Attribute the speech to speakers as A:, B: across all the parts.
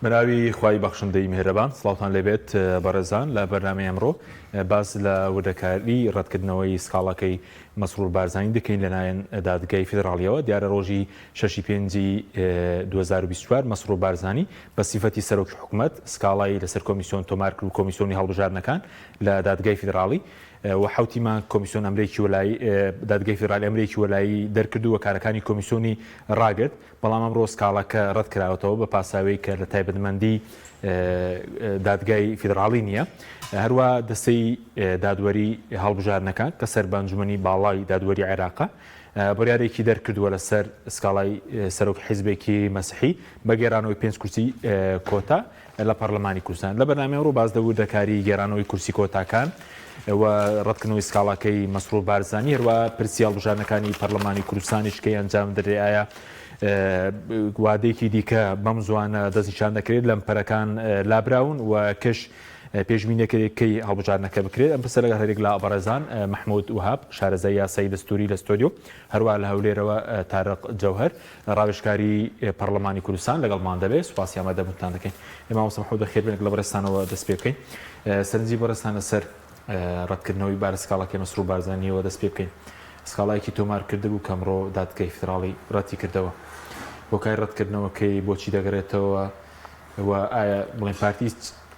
A: بەناوی خوای بەخشندەی میهرەبان سڵاوتان لێبێت بەڕێزان لە بەرنامەی ئەمڕۆ باس لە وردەکاری ڕەتکردنەوەی سکاڵاکەی مەسرور بارزانی دەکەین لەلایەن دادگای فیدراڵیەوە دیارە ڕۆژی شەشی پێنجی 2024 مەسرور بارزانی بە سیفەتی سەرۆکی حکومەت سکاڵای لەسەر کۆمیسیۆن تۆمار کرد و کۆمیسیۆنی هەڵبژاردنەکان لە دادگای فیدراڵی و حەوتی مانگ کۆمیسیۆن ئەمرێکی وەلایی دادگای فیدراڵی ئەمرێکی وەلایی دەرکرد و کارەکانی کۆمیسیۆنی ڕاگرت بەڵام ئەمڕۆ سکاڵاکە ڕەتکراوەتەوە بە پاساوی کە لە تایبەتمەندی دادگای فیدراڵی نییە. هەروا دەستەی دادوەری هەڵبژاردنەکان کە سەر بە ئەنجومەنی باڵای دادوەری عێراقە بڕیارێکی دەرکردووە لەسەر سکاڵای سەرۆک حیزبێکی مەسیحی بە گێرانەوەی پێنج کورسی کۆتا لە پەرلەمانی کوردستان. لە بەرنامەی ئەمڕۆ باس لە وردەکاری گێرانەوەی کورسی کۆتاکان و ڕەتکردنەوەی سکاڵاکەی مەسرور بارزانی هەروە پرسی هەڵبژاردنەکانی پەرلەمانی کوردستانیش کەی ئەنجام دەدرێت ئایا وادەیەکی دیکە بەم زوانە دەستنیشان دەکرێت لەمپەرەکان لابراون و کەش پێشبینی دەکرێت کەی هەڵبژاردنەکە بکرێت ئەم پرسە لەگەڵ هەریەک لە بەڕێزان مەحمود وهاب شارەزای یاسایی دەستوری لە ستۆدیۆ هەروە لە هەولێرەوە تارق جەوهەر ڕاوێژکاری پەڕلەمانی کوردستان لەگەڵمان دەبێت، سوپاسی ئامادەبوونتان دەکەین. مامۆستا مەحمود بەخێر بێن لە بەڕێزتانەوە دەست پێ بکەین. سەرنجی بەڕێزتان لەسەر ڕەتکردنەوەی بارە سکاڵاکەی مەسرور بارزانییەوە دەست پێ بکەین. سکاڵایەکی تۆمار کردبوو کە ئەمڕۆ دادگای فیدراڵی ڕەتی کردەوە. هۆکاری ڕەتکردنەوەکەی بۆچی دەگەڕێتەوە و ئایا بڵێن پارتی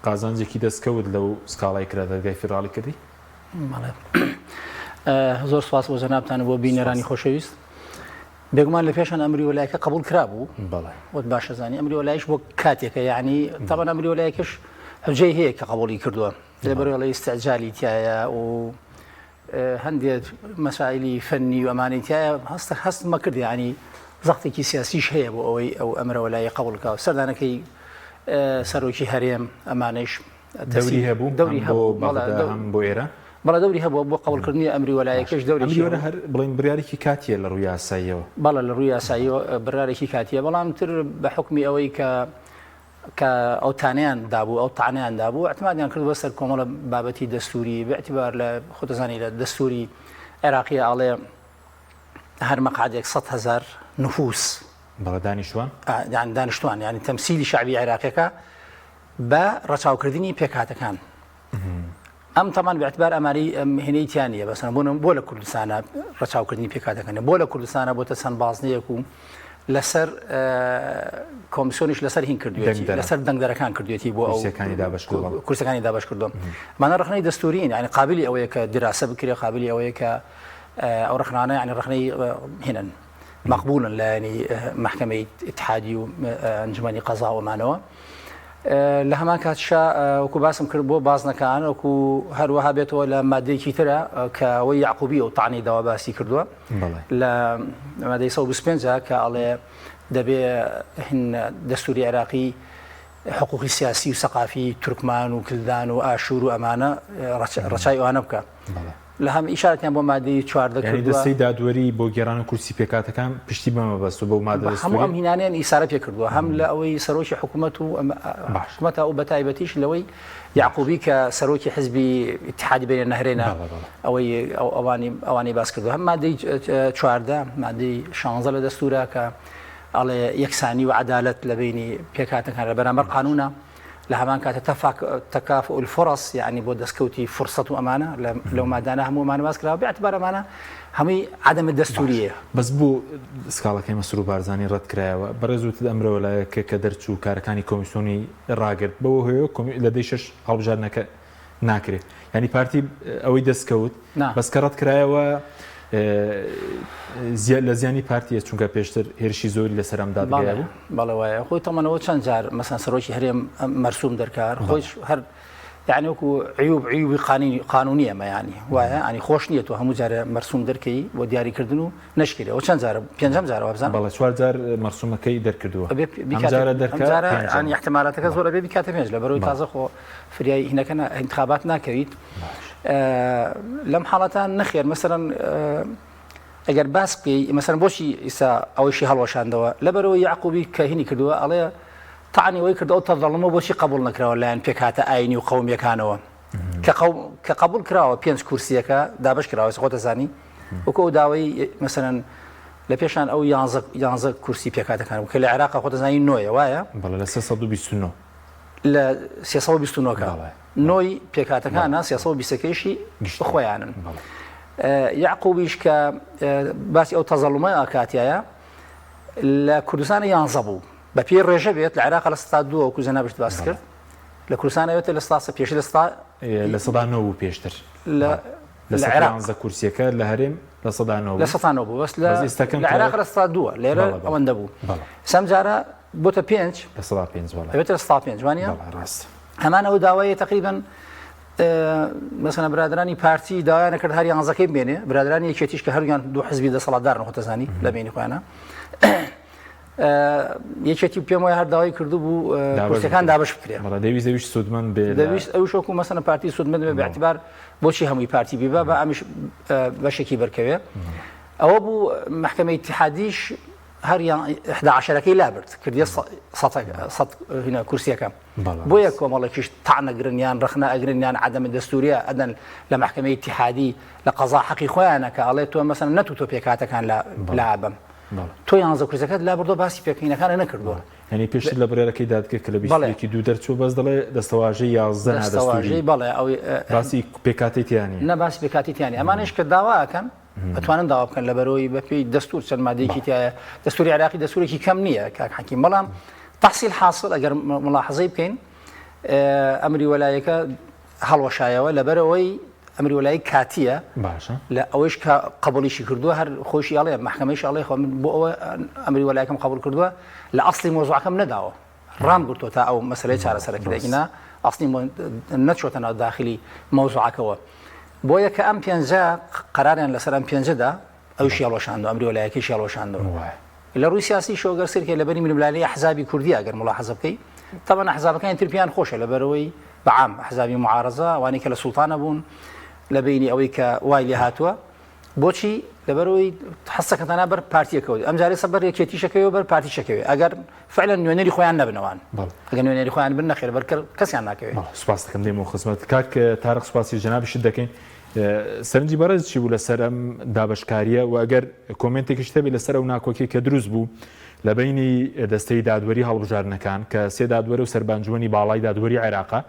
A: قازانجێکی دەستکەوت لەو سکاڵای کرا دادگای فیدراڵی کردی؟
B: بەڵێ زۆر سوپاس بۆ جەنابتان و بۆ بینەرانی خۆشەویست. بێگومان لە پێشان ئەمری وەلایەکە قبول کرابوو وەت باشە زانی ئەمری وەلایش بۆ کاتێکە یعنی تاوان ئەمری وەلایەکەش حجەی هەیە کە قبولی کردووە لەبەرەوەی ئیستعجالی تایە و هەندێک مەسایلی فەنی و ئەمانەی تایە هەستە هەست مەکرد یعنی زەختێکی سیاسیش هەیە بۆ ئەوەی ئەو ئەمرە وەلای قبول کا و سەردانەکەی سەرۆکی هەرێم ئەمانەیش
A: دەوری هەبوو
B: دەوری هەبوو
A: بۆ بەغدا هەم بۆ ئێرە؟
B: بەڵێ دەوری هەبووە بۆ قبوڵکردنی ئەمری وەلایەکەش دەوری
A: ئەمری وەلا هەر بڵێین بڕیارێکی کاتییە لە ڕووی یاساییەوە.
B: بەڵێ لە ڕووی یاساییەوە بڕیارێکی کاتییە بەڵام تر بە حوکمی ئەوەی کە کە ئەو تانەیان دابوو ئەو تانەیان دابوو اعتمادیان کردووە سەر کۆمەڵە بابەتی دەستووری باعتبار لە خۆتەزانی لە دەستووری عێراقیە ئەڵێ هەر مەقعدێک 100 هەزار نفوس
A: بەڵێ دانیشتوان
B: دانیشتوان یانی تەمسیلی شەعبی عێراقیەکە بە ڕەچاوکردنی پێکهاتەکان ئەم تەمان باعتبار ئەماری هێنەی تیا نییە بەسەن بۆ بۆ لە کوردستانە ڕەچاوکردنی پێکهاتەکان بۆ لە کوردستانە بۆتە چەند بازنەیەک و لەسەر کۆمسیۆنیش لەسەر هین کردوێتی لەسەر دەنگدەرەکان کردوێتی بۆ ئەو
A: کورسەکانی دابەش کردووە
B: کورسەکانی دابەش کردووە مانە ڕخنەی دەستورین یعنی قابلی ئەوەیە کە دراسە بکرێ قابلی ئەوەیە کە ئەو ڕخنانە یعنی ڕخنەی هینن مەقبولن لایەنی مەحکەمەی ئیتحادی و ئەنجومەنی قەزا و ئەمانەوە. لە هەمان کاتشا وەکو باسم کرد بۆ بازنەکان وەکو هەروەها بێتەوە لە مادەیەکی ترە کە ئەوەی یعقوبی و تانی داوا باسی کردووە لە مادەی 125 کە ئەڵێ دەبێ هن دەستوری عێراقی حقوقی سیاسی و سەقافی تورکمان و کلدان و ئاشور و ئەمانە ڕەچای ئەوانە بکە. لە هەم ئیشارەتیان بۆ مادەی 14
A: یانی
B: کردووە.
A: دەستەی دادوەری بۆ گێڕانی کورسی پێکهاتەکان پشتی بەمە بەستووە بەو مادە
B: بە هەموو
A: دەستووریە؟
B: ئەم هینانەیان ئیسارە پێ کردووە هەم لە ئەوەی سەرۆکی حکوومەت و ئەم
A: باش.
B: حکوومەتە و بە تایبەتیش لەوەی
A: باش.
B: یەعقوبی کە سەرۆکی حزبی ئیتحادی بەینە نەهرەینە
A: بەڵێ بەڵێ.
B: ئەوەی ئەو ئەوانی ئەوانەی باس کردووە هەم مادەی 14 مادەی 16 لە دەستوورە کە ئەڵێ یەکسانی و عەدالەت لە بەینی پێکهاتەکان لە بەرامبەر
A: باش.
B: قانوونە. لە هەمان کاتە تەفاک تکافؤ الفرص یعنی بۆ دەستکەوتی فرسەت و ئەمانە لەو مادانە هەموو ئەمانە باس کراوە باعتبار ئەمانە هەمووی عدم
A: باش
B: دەستوریە.
A: بەس بۆ سکاڵاکەی مەسرور بارزانی ڕەت کرایەوە بەڕێز وتت ئەمرەوە لایەکە کە دەرچوو کارەکانی کۆمیسۆنی ڕاگرت بەوە هۆیەوە کۆمی لە دەی شەش هەڵبژاردنەکە ناکرێ یانی پارتی ئەوەی دەست کەوت
B: نا.
A: بەس کە ڕەت کرایەوە لە زیانی پارتیە چونکە پێشتر هێرشی زۆری لەسەر ئەم دادگایە
B: بەڵێ
A: بوو.
B: بەڵێ وایە خۆی تەمەنەوە چەند جار مەسەن سەرۆکی هەرێم مەرسوم دەرکار خۆیش هەر یعنی وەکو عیوب عیوبی قانونی قانونی ئەمە یعنی وایە ینی خۆش نییە تۆ هەموو جارێ مەرسوم دەرکەی بۆ دیاریکردن و نەشکرێ چەند جارە پێنجەم جارە وابزانم
A: بەڵێ چوار جار مەرسومەکەی دەرکردووە
B: ئەبێ
A: ئەم
B: بیکاتە
A: جارە
B: ئەم
A: دەرکا
B: جارە
A: پێنجەمە
B: ینی احتمالاتەکە زۆر ئەبێ بیکاتە پێنج لەبەرەوەی
A: بەڵێ
B: تازە خۆ فریای هینەکە ئینتخابات ناکەویت
A: باش
B: لەم حاڵەتە نەخێر مەسەرەن ئەگەر باس بکەی مەسەرەن بۆچی ئیسا ئەوەیشی هەڵوەشاندەوە لەبەرەوە یعقوبی کە هینی کردووە ئەڵێ تەعنی ئەوەی کرد ئەو تەظەڵمە بۆچی قبول نەکراوە لایەن پێکهاتە ئاینی و قەومیەکانەوە کە کە قبول کراوە پێنج کورسیەکە دابش کراوە خۆتە زانی وەکو ئەو داوای مەسەرەن لە پێشان ئەو یانزە کورسی پێکهاتەکان بوو کە لە عێراقا خۆت دەزانی نۆیە وایە؟
A: بەڵێ لە 329.
B: لە 329 کە نۆی پێکهاتەکانە 320 ەکەیشی خۆیانن. یەعقوبیش کە باسی ئەو تەزەڵومە ئاکاتیایە لە کوردستان یانزە بوو بە پێی ڕێژە بێت لە عێراق لە ستا دووە وەکو جەنابشت باس کرد لە کوردستان ئەوێتە لە ستا پێش لە ستا
A: لە سەدا نۆ بوو پێشتر لە لە عێراق کورسیەکە لە هەرێم
B: 9% لە 9% بوو بەس لە لە عێراق لە 2% لێرە ئەوەندە بوو سەم جارە بۆتە پێنج
A: لە 5% بەڵێ
B: ئەوێتە 5% وانە
A: ڕاست
B: هەمان ئەو داوایە تقریبا مەسەلەن برادرانی پارتی داوایان کرد هەر یانزەکەی بمێنێ برادرانی یەکێتیش کە هەردوویان دوو حزبی دەسەڵاتدارن خۆتەزانی لە بینی خۆیانە یەکێتی پێم وایە هەر داوای کردو بوو کورسەکان دابش بکرێ
A: دەویست ئەویش سوودمەند بێ
B: دەویست ئەوش وەکو مەسەلەن پارتی سوودمەند بێ باعتبار بۆچی هەمووی پارتی بیبا بە ئەمیش بەشێکی بەرکەوێ ئەوە بوو محکمە ئیتحادیش هەر ئەحدا عەشەرەکەی لابرد کردیە سەد هینا کورسیەکە بۆیە کۆمەڵێکیش تانەگرن یان ڕەخنە ئەگرن یان عدم دەستوریە ئەدەن لە محکمەی ئیتحادی لە قەزا حەقی خۆیانە کە ئەڵێ تۆ مەسەن نەتو تۆ پێکهاتەکان لە لابەم تۆ یانزە کورسەکەت لابردووە باسی پێکەینەکانە نەکردووە.
A: یانی پێشتر لە بڕیارەکەی دادگە کە لە 21 دوو دەرچوو بەس دەڵێ دەستەواژەی 11 نادەستوری
B: بەڵێ ئەو
A: باسی پێکهاتەی تیا نییە.
B: نە باسی پێکهاتەی تیا نییە ئەمانەیش کە داوا ئەکەن ئەتوانن داوا بکەن لەبەرەوەی بەپێی دەستور چەند مادەیەکی تایە دەستوری عێراقی دەستورێکی کەم نییە کاک حەکیم بەڵام تحصیل حاصل ئەگەر ملاحظەی بکەین ئەمری وەلایەکە هەڵوەشایەوە لەبەرەوەی ئەمری وەلایی کاتیە
A: باشە
B: لە ئەوەیش کە قبولیشی کردووە هەر خۆشی ئەڵێ محکمەیش ئەڵێ خۆ من بۆ ئەوە ئەمری وەلایەکەم قبول کردووە لە ئەسلی مۆزوعەکەم نەداوە ڕام گرتووە تا ئەو مەسەلەی چارەسەرە کرێ ئینا ئەسلی نەچۆتە ناو داخلی مەوزوعەکەوە بۆیە کە ئەم پێنجە قەراریان لەسەر ئەم پێنجەدا ئەوشی هەڵوەشاندەوە ئەمری وەلایەکەیشی هەڵوەشاندەوە لە ڕووی سیاسیشەوە گەر سەیرکەی لەبەری ململانێی ئەحزابی کوردی ئەگەر ملاحەزە بکەی تەبعەن ئەحزابەکانی تر پێیان خۆشە لەبەرەوەی بە عام ئەحزابی معارەزە ئەوانەی کە لە سوڵتانە بوون لە بینی ئەوەی کە وای لێ هاتووە بۆچی لەبەرەوەی حەسەکە تەنها بەر پارتیەکەوت ئەم جارێ سە بەر یەکێتیشەکەوە بەر پارتیشەکەوێ ئەگەر فعلا نوێنەری خۆیان نەبنەوان ئەگەر نوێنەری خۆیان بن نەخێر بەر کەسیان ناکەوێت
A: سپاس دەکەم دێمەوە خزمەت کاک تارق سپاسی جەنابیشت دەکەین سەرنجی بەڕێز چی بوو لەسەر ئەم دابەشکارییە و ئەگەر کۆمێنتێکیشت هەبێت لەسەر ئەو ناکۆکیەی کە دروست بوو لە بەینی دەستەی دادوەری هەڵبژاردنەکان کە سێ دادوەرە و سەر بە ئەنجومەنی باڵای دادوەری عێراقە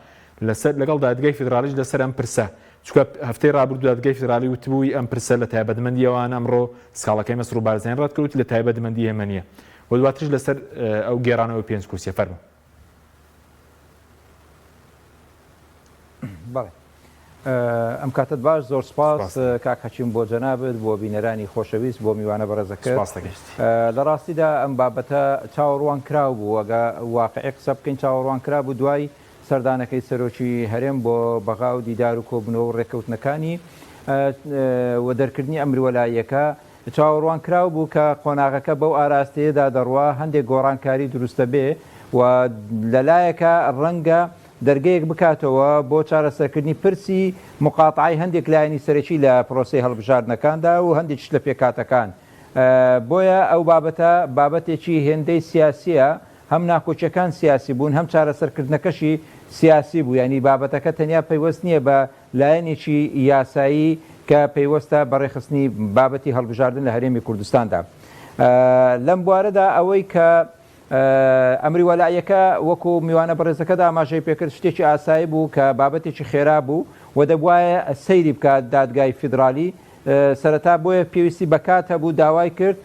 A: لەسەر لەگەڵ دادگای فیدراڵیش لەسەر ئەم پرسە چونکە هەفتەی ڕابردوو دادگای فیدراڵی وتبووی ئەم پرسە لە تایبەتمەندی ئەوان ئەمڕۆ سکاڵەکەی مەسرور بارزانی ڕەتکرد وتی لە تایبەتمەندی ئێمە نییە و دواتریش لەسەر ئەو گێڕانەوەی پێنج کورسیە فەرموو.
C: بەڵێ ئەم کاتت باش زۆر سپاس کاک حەکیم بۆ جەنابت بۆ بینەرانی خۆشەویست بۆ میوانە بەڕێزەکەت لە ڕاستیدا ئەم بابەتە چاوەڕوان کراو بوو ئەگە واقعی قسە بکەین چاوەڕوان کرا بوو دوای سەردانەکەی سەرۆکی هەرێم بۆ بەغا و دیدار و کۆبوونەوە و ڕێککەوتنەکانی و دەرکردنی ئەمر وەلاییەکە چاوەڕوان کراو بوو کە قۆناغەکە بەو ئاراستەیەدا دەڕوا هەندێک گۆڕانکاری دروستەبێ و لەلایەکە ڕەنگە دەرگەیەک بکاتەوە بۆ چارەسەرکردنی پرسی موقاتەعەی هەندێک لایەنی سەرەکی لە پرۆسەی هەڵبژاردنەکاندا و هەندێکیش لە پێکهاتەکان. بۆیە ئەو بابەتە بابەتێکی هێندەی سیاسییە، هەم ناکۆکییەکان سیاسی بوون، هەم چارەسەرکردنەکەشی سیاسی بوو، یانی بابەتەکە تەنیا پەیوەست نییە بە لایەنێکی یاسایی کە پەیوەستە بە ڕێکخستنی بابەتی هەڵبژاردن لە هەرێمی کوردستاندا. لەم بوارەدا ئەوەی کە ئەمری وەلائیەکە وەکو میوانە بەڕێزەکەت ئاماژەی پێکرد شتێکی ئاسایی بوو کە بابەتێکی خێرا بوو و دەبوایە سەیری بکات دادگای فیدرالی سەرەتا بۆیە پێویستی بە کات هەبوو داوای کرد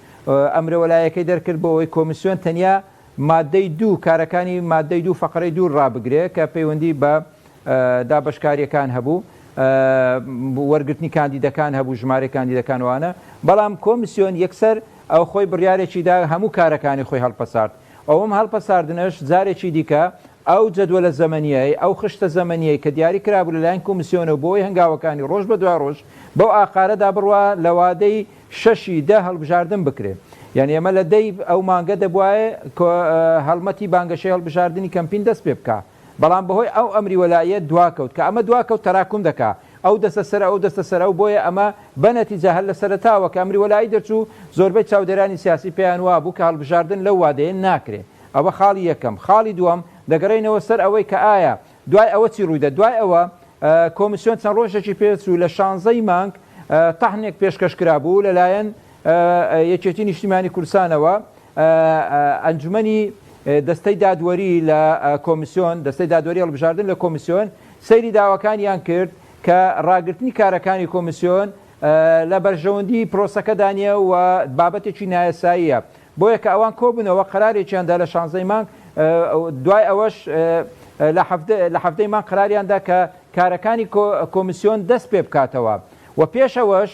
C: ئەمرە وەلایەکەی دەرکرد بۆ ئەوەی کۆمیسیۆن تەنیا مادەی دوو کارەکانی مادەی دوو فەقرەی دوو ڕابگرێ کە پەیوەندی بە دابەشکاریەکان هەبوو وەرگرتنی کاندیدەکان هەبوو ژمارەی کاندیدەکان وانە بەڵام کۆمیسیۆن یەکسەر ئەو خۆی بڕیارێکی دا هەموو کارەکانی خۆی هەڵپەسارد. ئەوم هەڵپەساردنەش جارێکی دیکە ئەو جەدوەلە زەمەنییەی، ئەو خشتە زەمەنییەی کە دیاری کرابوو لەلایەن کۆمیسیۆنەوە بۆ ئەوەی هەنگاوەکانی ڕۆژ بە دوای ڕۆژ بەو ئاقارەدا بڕوا لە وادەی شەشی دە هەڵبژاردن بکرێ. یانی ئێمە لە دەی ئەو مانگە دەبوایە هەڵمەتی بانگەشەی هەڵبژاردنی کەمپین دەست پێ بکا. بەڵام بەهۆی ئەو ئەمری وەلائیە دواکەوت، کە ئەمە دواکەوت تەراکوم دەکا، ئەو دەستە سەر ئەو دەستە سەر ئەو، بۆیە ئەمە بە نەتیجە هەر لە سەرەتاوە کە ئەمری وەلائی دەرچوو زۆربەی چاودێرانی سیاسی پێیان وابوو کە هەڵبژاردن لەو وادەیە ناکرێ. ئەوە خاڵی یەکەم. خاڵی دووەم، دەگەڕێینەوە سەر ئەوەی کە ئایا دوای ئەوە چی ڕوویدا؟ دوای ئەوە کۆمیسیۆن چەند ڕۆژێکی پێچوو لە شانزەی مانگ تەحنێک پێشکەش کرابوو لەلایەن. یەکێتی نیشتیمانی کوردستانەوە ئەنجومەنی دەستەی دادوەری لە کۆمیسیۆن، دەستەی دادوەری هەڵبژاردن لە کۆمیسیۆن سەیری داواکانیان کرد کە ڕاگرتنی کارەکانی کۆمیسیۆن لە بەرژەوەندی پرۆسەکەدا نییە و بابەتێکی نایاساییە بۆیە کە ئەوان کۆبوونەوە قەرارێکیان دا لە شانزەی مانگ دوای ئەوەش لە حەڤدەی مانگ قەراریان دا کە کارەکانی کۆمیسیۆن دەست پێ بکاتەوە و پێش ئەوەش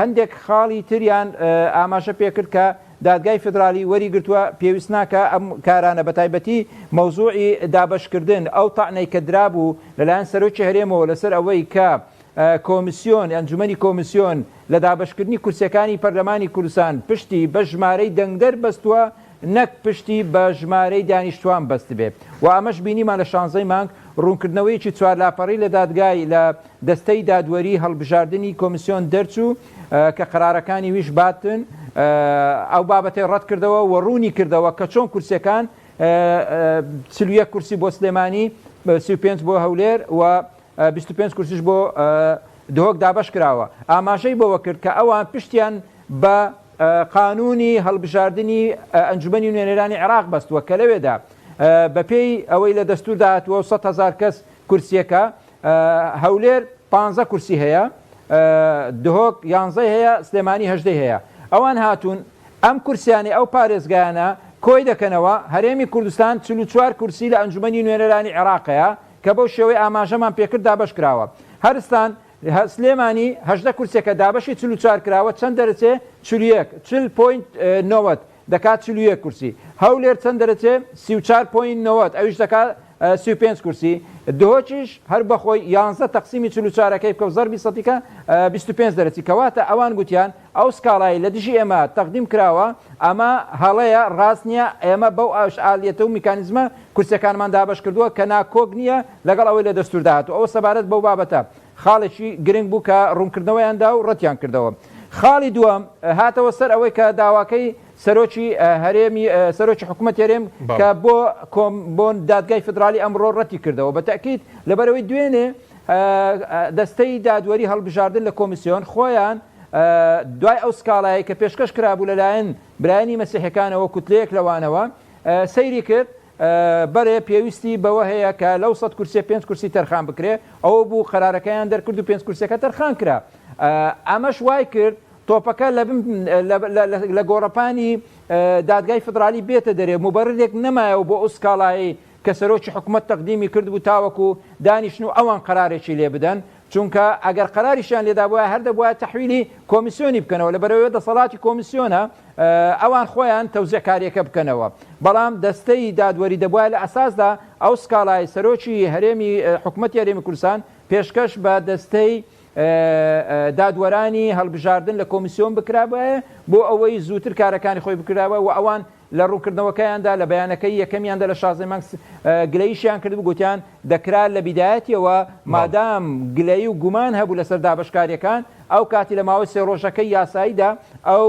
C: هەندێک خاڵی تریان ئاماژە پێکرد کە دادگای فیدرالی وەری گرتووە پێویست ناکە ئەم کارانە بەتایبەتی مەوزوعی دابەشکردن ئەو تەعنەی کە درابوو لەلایەن سەرۆکی هەرێمەوە لەسەر ئەوەی کە کۆمیسیۆن ئەنجومەنی کۆمیسیۆن لە دابەشکردنی کورسیەکانی پەرلەمانی کوردستان پشتی بە ژمارەی دەنگدەر بەستووە نەک پشتی بە ژمارەی دانیشتوان بەستبێ و ئەمەش بینیمان لە شانزەی مانگ ڕوونکردنەوەیەکی چوار لاپەڕی لە دادگای لە دەستەی دادوەری هەڵبژاردنی کۆمیسیۆن دەرچوو کە قەرارەکانی ویش باتن ئەو بابەتەی ڕەتکردەوە و ڕوونی کردەوە کە چۆن کورسیەکان 41 کورسی بۆ سلێمانی 35 بۆ هەولێر و 25 کورسیش بۆ دهۆک دابەش کراوە. ئاماژەی بەوە کرد کە ئەوان پشتیان بە قانوونی هەڵبژاردنی ئەنجومەنی نوێنەرانی عێراق بەستووە کە لەوێدا بەپێی ئەوەی لە دەستووردا هاتووە 100 هەزار کەس کورسییەکە، هەولێر پانزە کورسی هەیە، دهۆک یانزەی هەیە، سلێمانی هەژدەی هەیە. ئەوان هاتوون ئەم کورسیانەی ئەو پارێزگایانە کۆی دەکەنەوە، هەرێمی کوردستان 44 کورسی لە ئەنجومەنی نوێنەرانی عێراق هەیە کە بەو شێوەی ئاماژەمان پێکرد دابەش کراوە. هەرستان، سلێمانی 18 کورسیەکە دابەشی 44 کراوە چەند دەرەچێ؟ 41، 40 point 90 دەکات 41 کورسی. هەولێر چەند دەرەچێ؟ 34 point 90 ئەویش دەکات 35 کورسی. دهۆکیش هەر بەخۆی یانزە تەقسیمی 44 ەکەی بکە و زەربی سەتی کە 25 دەرەچی. کەواتە ئەوان گوتیان ئەو سکاڵای لە دژی ئێمە تەقدیم کراوە ئەمە هەڵەیە ڕاست نییە، ئێمە بەو ئالیەتە و میکانیزمە کورسیەکانمان دابەش کردووە کە ناکۆک نییە لەگەڵ ئەوەی لە دەستوردا هاتووە. ئەوە سەبارەت بەو بابەتە خاڵێکی گرنگ بوو کە ڕوونکردنەوەیان دا و ڕەتیان کردەوە. خاڵی دووەم هاتەوە سەر ئەوەی کە داواکەی سەرۆکی هەرێمی سەرۆکی حکوومەتی هەرێم کە بۆ کۆم بۆ دادگای فیدرالی ئەمڕۆ ڕەتی کردەوە بە تەئکید لەبەرئەوەی دوێنێ دەستەی دادوەری هەڵبژاردن لە کۆمیسیۆن خۆیان دوای ئەو سکاڵایەی کە پێشکەش کرابوو لەلایەن برایانی مەسیحەکانەوە کوتلەیەک لەوانەوە سەیری کرد بەرێ پێویستی بەوە هەیە کە لەو سەد کورسیە پێنج کورسی تەرخان بکرێ ئەوە بوو قەرارەکەیان دەرکرد و پێنج کورسیەکە تەرخان کرا ئەمەش وای کرد تۆپەکە لە گۆڕەپانی دادگای فدرالی بێتە دەرێ موبەررێک نەمایەوە بۆ ئەو سکاڵایەی کە سەرۆکی حکومەت تەقدیمی کردبوو تاوەکو دانیشن و ئەوان قەرارێکی لێ بدەن، چونکە ئەگەر قەراریشیان لێ دابوایە هەر دەبوایە تەحویلی کۆمیسیۆنی بکەنەوە، لەبەرئەوەی دەسەڵاتی کۆمیسیۆنە ئەوان خۆیان تەوزیعکاریەکە بکەنەوە، بەڵام دەستەی دادوەری دەبوایە لە ئەساسدا ئەو سکاڵای سەرۆکی هەرێمی حکومەتی هەرێمی کوردستان پێشکەش بە دەستەی دادوەرانی هەڵبژاردن لە کۆمیسیۆن بکرابایە بۆ ئەوەی زووتر کارەکانی خۆی بکرابایە و ئەوان لە ڕوونکردنەوەکەیاندا لە بەیانەکەی یەکەمیاندا لە شازدەی مانگ گلەییشیان کردبوو گوتیان دەکرا لە بیدایەتیەوە مادام گلەیی و گومان هەبوو لەسەر دابەشکاریەکان ئەو کاتی لە ماوەی سێ ڕۆژەکەی یاساییدا ئەو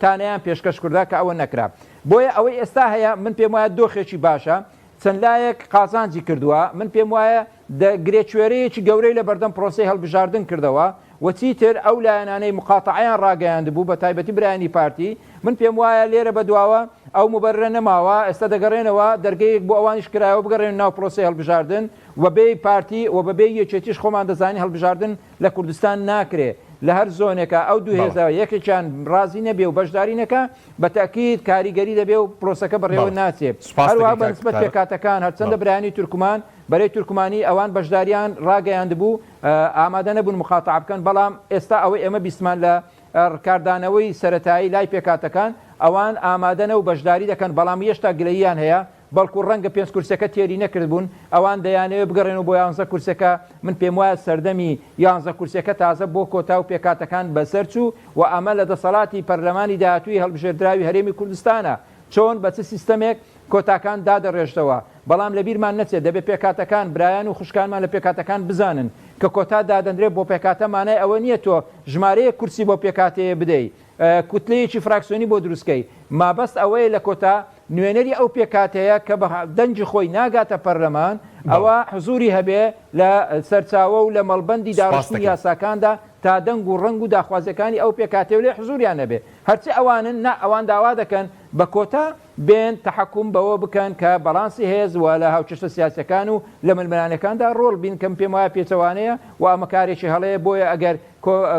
C: تانەیان پێشکەش کردا کە ئەوە نەکرا بۆیە ئەوەی ئێستا هەیە من پێم وایە دۆخێکی باشە چەند لایەک قازانجی کردووە من پێم وایە دە گرێکوێرەیەکی گەورەی لە بەردەم پرۆسەی هەڵبژاردن کردەوە و چیتر ئەو لایەنانەی موقاتەعەیان ڕاگەیاندبوو بە تایبەتی برایانی پارتی من پێم وایە لێرە بەدواوە ئەو موبەررە نەماوە ئێستا دەگەڕێنەوە دەرگەیەک بۆ ئەوانیش کرایەوە بگەڕێنە ناو پرۆسەی هەڵبژاردن و بێ پارتی و بەبێ یەکێتیش خۆمان دەزانین هەڵبژاردن لە کوردستان ناکرێ لە هەر زۆنێکا ئەو دوو هێزە یەکێکیان ڕازی نەبێ و بەشداری نەکا بە تەئکید کاریگەری دەبێ و پرۆسەکە بەڕێوە ناچێ هەروەها بە نسبەت پێکهاتەکان هەرچەندە برایانی تورکمان بەرەی تورکمانی ئەوان بەشداریان ڕاگەیاندبوو ئامادە نەبوون مقاتەعە بکەن، بەڵام ئێستا ئەوەی ئێمە بیستمان لە کاردانەوەی سەرەتایی لای پێکهاتەکان ئەوان ئامادەنە و بەشداری دەکەن، بەڵام یێشتا گلەییان هەیە، بەڵکو ڕەنگە پێنج کورسیەکە تێری نەکردبوون، ئەوان دەیانەوێت بگەڕێنەوە بۆ یانزە کورسیەکە، من پێموایە سەردەمی یانزە کورسیەکە تازە بۆ کۆتا و پێکهاتەکان بەسەرچوو و ئەمە لە دەسەڵاتی پەرلەمانی داهاتووی هەڵبژێردراوی هەرێمی کوردستانە چۆن بە چ سیستەمێک کۆتاکان دادەڕێژتەوە، بەڵام لەبیرمان نەچێت دەبێت پێکهاتەکان، برایان و خوشکانمان لە پێکهاتەکان بزانن کە کۆتا دادەنرێت بۆ پێکهاتە مانای ئەوە نییە تۆ ژمارەیەک کورسی بۆ پێکهاتەیە بدەی کوتلەیەکی فراکسیۆنی بۆ دروستکەی، مابەست ئەوەیە لە کۆتا نوێنەری ئەو پێکهاتەیە کە بە دەنگی خۆی ناگاتە پەرلەمان ئەوە حزوری هەبێ لە سەرچاوە و لە مەڵبەندی داڕشتنی یاساکاندا. تا دەنگ و ڕەنگ و داخوازیەکانی ئەو پێکهاتەیە و لێ حزوریان نەبێ. هەرچی ئەوانن نا ئەوان داوا دەکەن بە کۆتا بێن تەحەکوم بەوە بکەن کە بەڵانسی هێز و لە هاوکێشە سیاسیەکان و لە ململانێکاندا ڕۆڵ بین کە من پێم وایە پێچەوانەیە و ئەمە کارێکی هەڵەیە بۆیە ئەگەر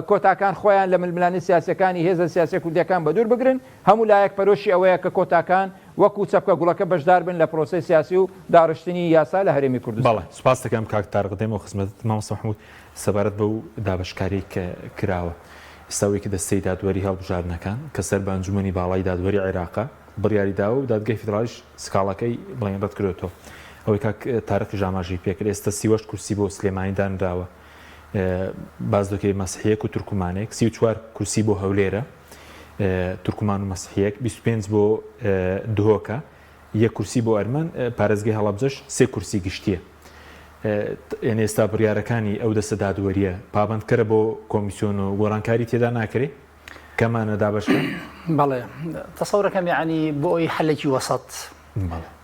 C: کۆتاکان خۆیان لە ململانێ سیاسیەکانی هێزە سیاسیە کوردیەکان بەدوور بگرن هەموو لایەک پەرۆشی ئەوەیە کە کۆتاکان وەکو چەپکە گوڵەکە بەشدار بن لە پرۆسەی سیاسی و داڕشتنی یاسا لە هەرێمی کوردستان.
A: بەڵێ سوپاست دەکەم کاک تارق دێمەوە خزمەتت مامۆستا مەحمود سەبارەت بەو دابەشکاریەی کە کراوە ئێستا ئەوەی کە دەستەی دادوەری هەڵبژاردنەکان کە سەر بە ئەنجومەنی باڵای دادوەری عێراقە بڕیاری داوە و دادگای فیدراڵیش سکاڵاکەی بڵێن ڕەت کردۆتەوە ئەوەی کاک تارقیش ئاماژەی پێکرد ئێستا 38 کورسی بۆ سلێمانی دانراوە باس دەکەی مەسیحیەک و تورکمانێک 34 کورسی بۆ هەولێرە تورکمان و مەسیحیەک 25 بۆ دهۆکە یەک کورسی بۆ ئەرمەن پارێزگەی هەڵەبجەش سێ کورسی گشتیە یعنی ئێستا بڕیارەکانی ئەو دەستە دادوەریە پابندکەرە بۆ کۆمیسیۆن و گۆڕانکاری تێدا ناکرێ کەمانە دابەشکەن؟
B: بەڵێ تەسەورەکەم یعنی بۆ ئەوی حەلێکی وەسەت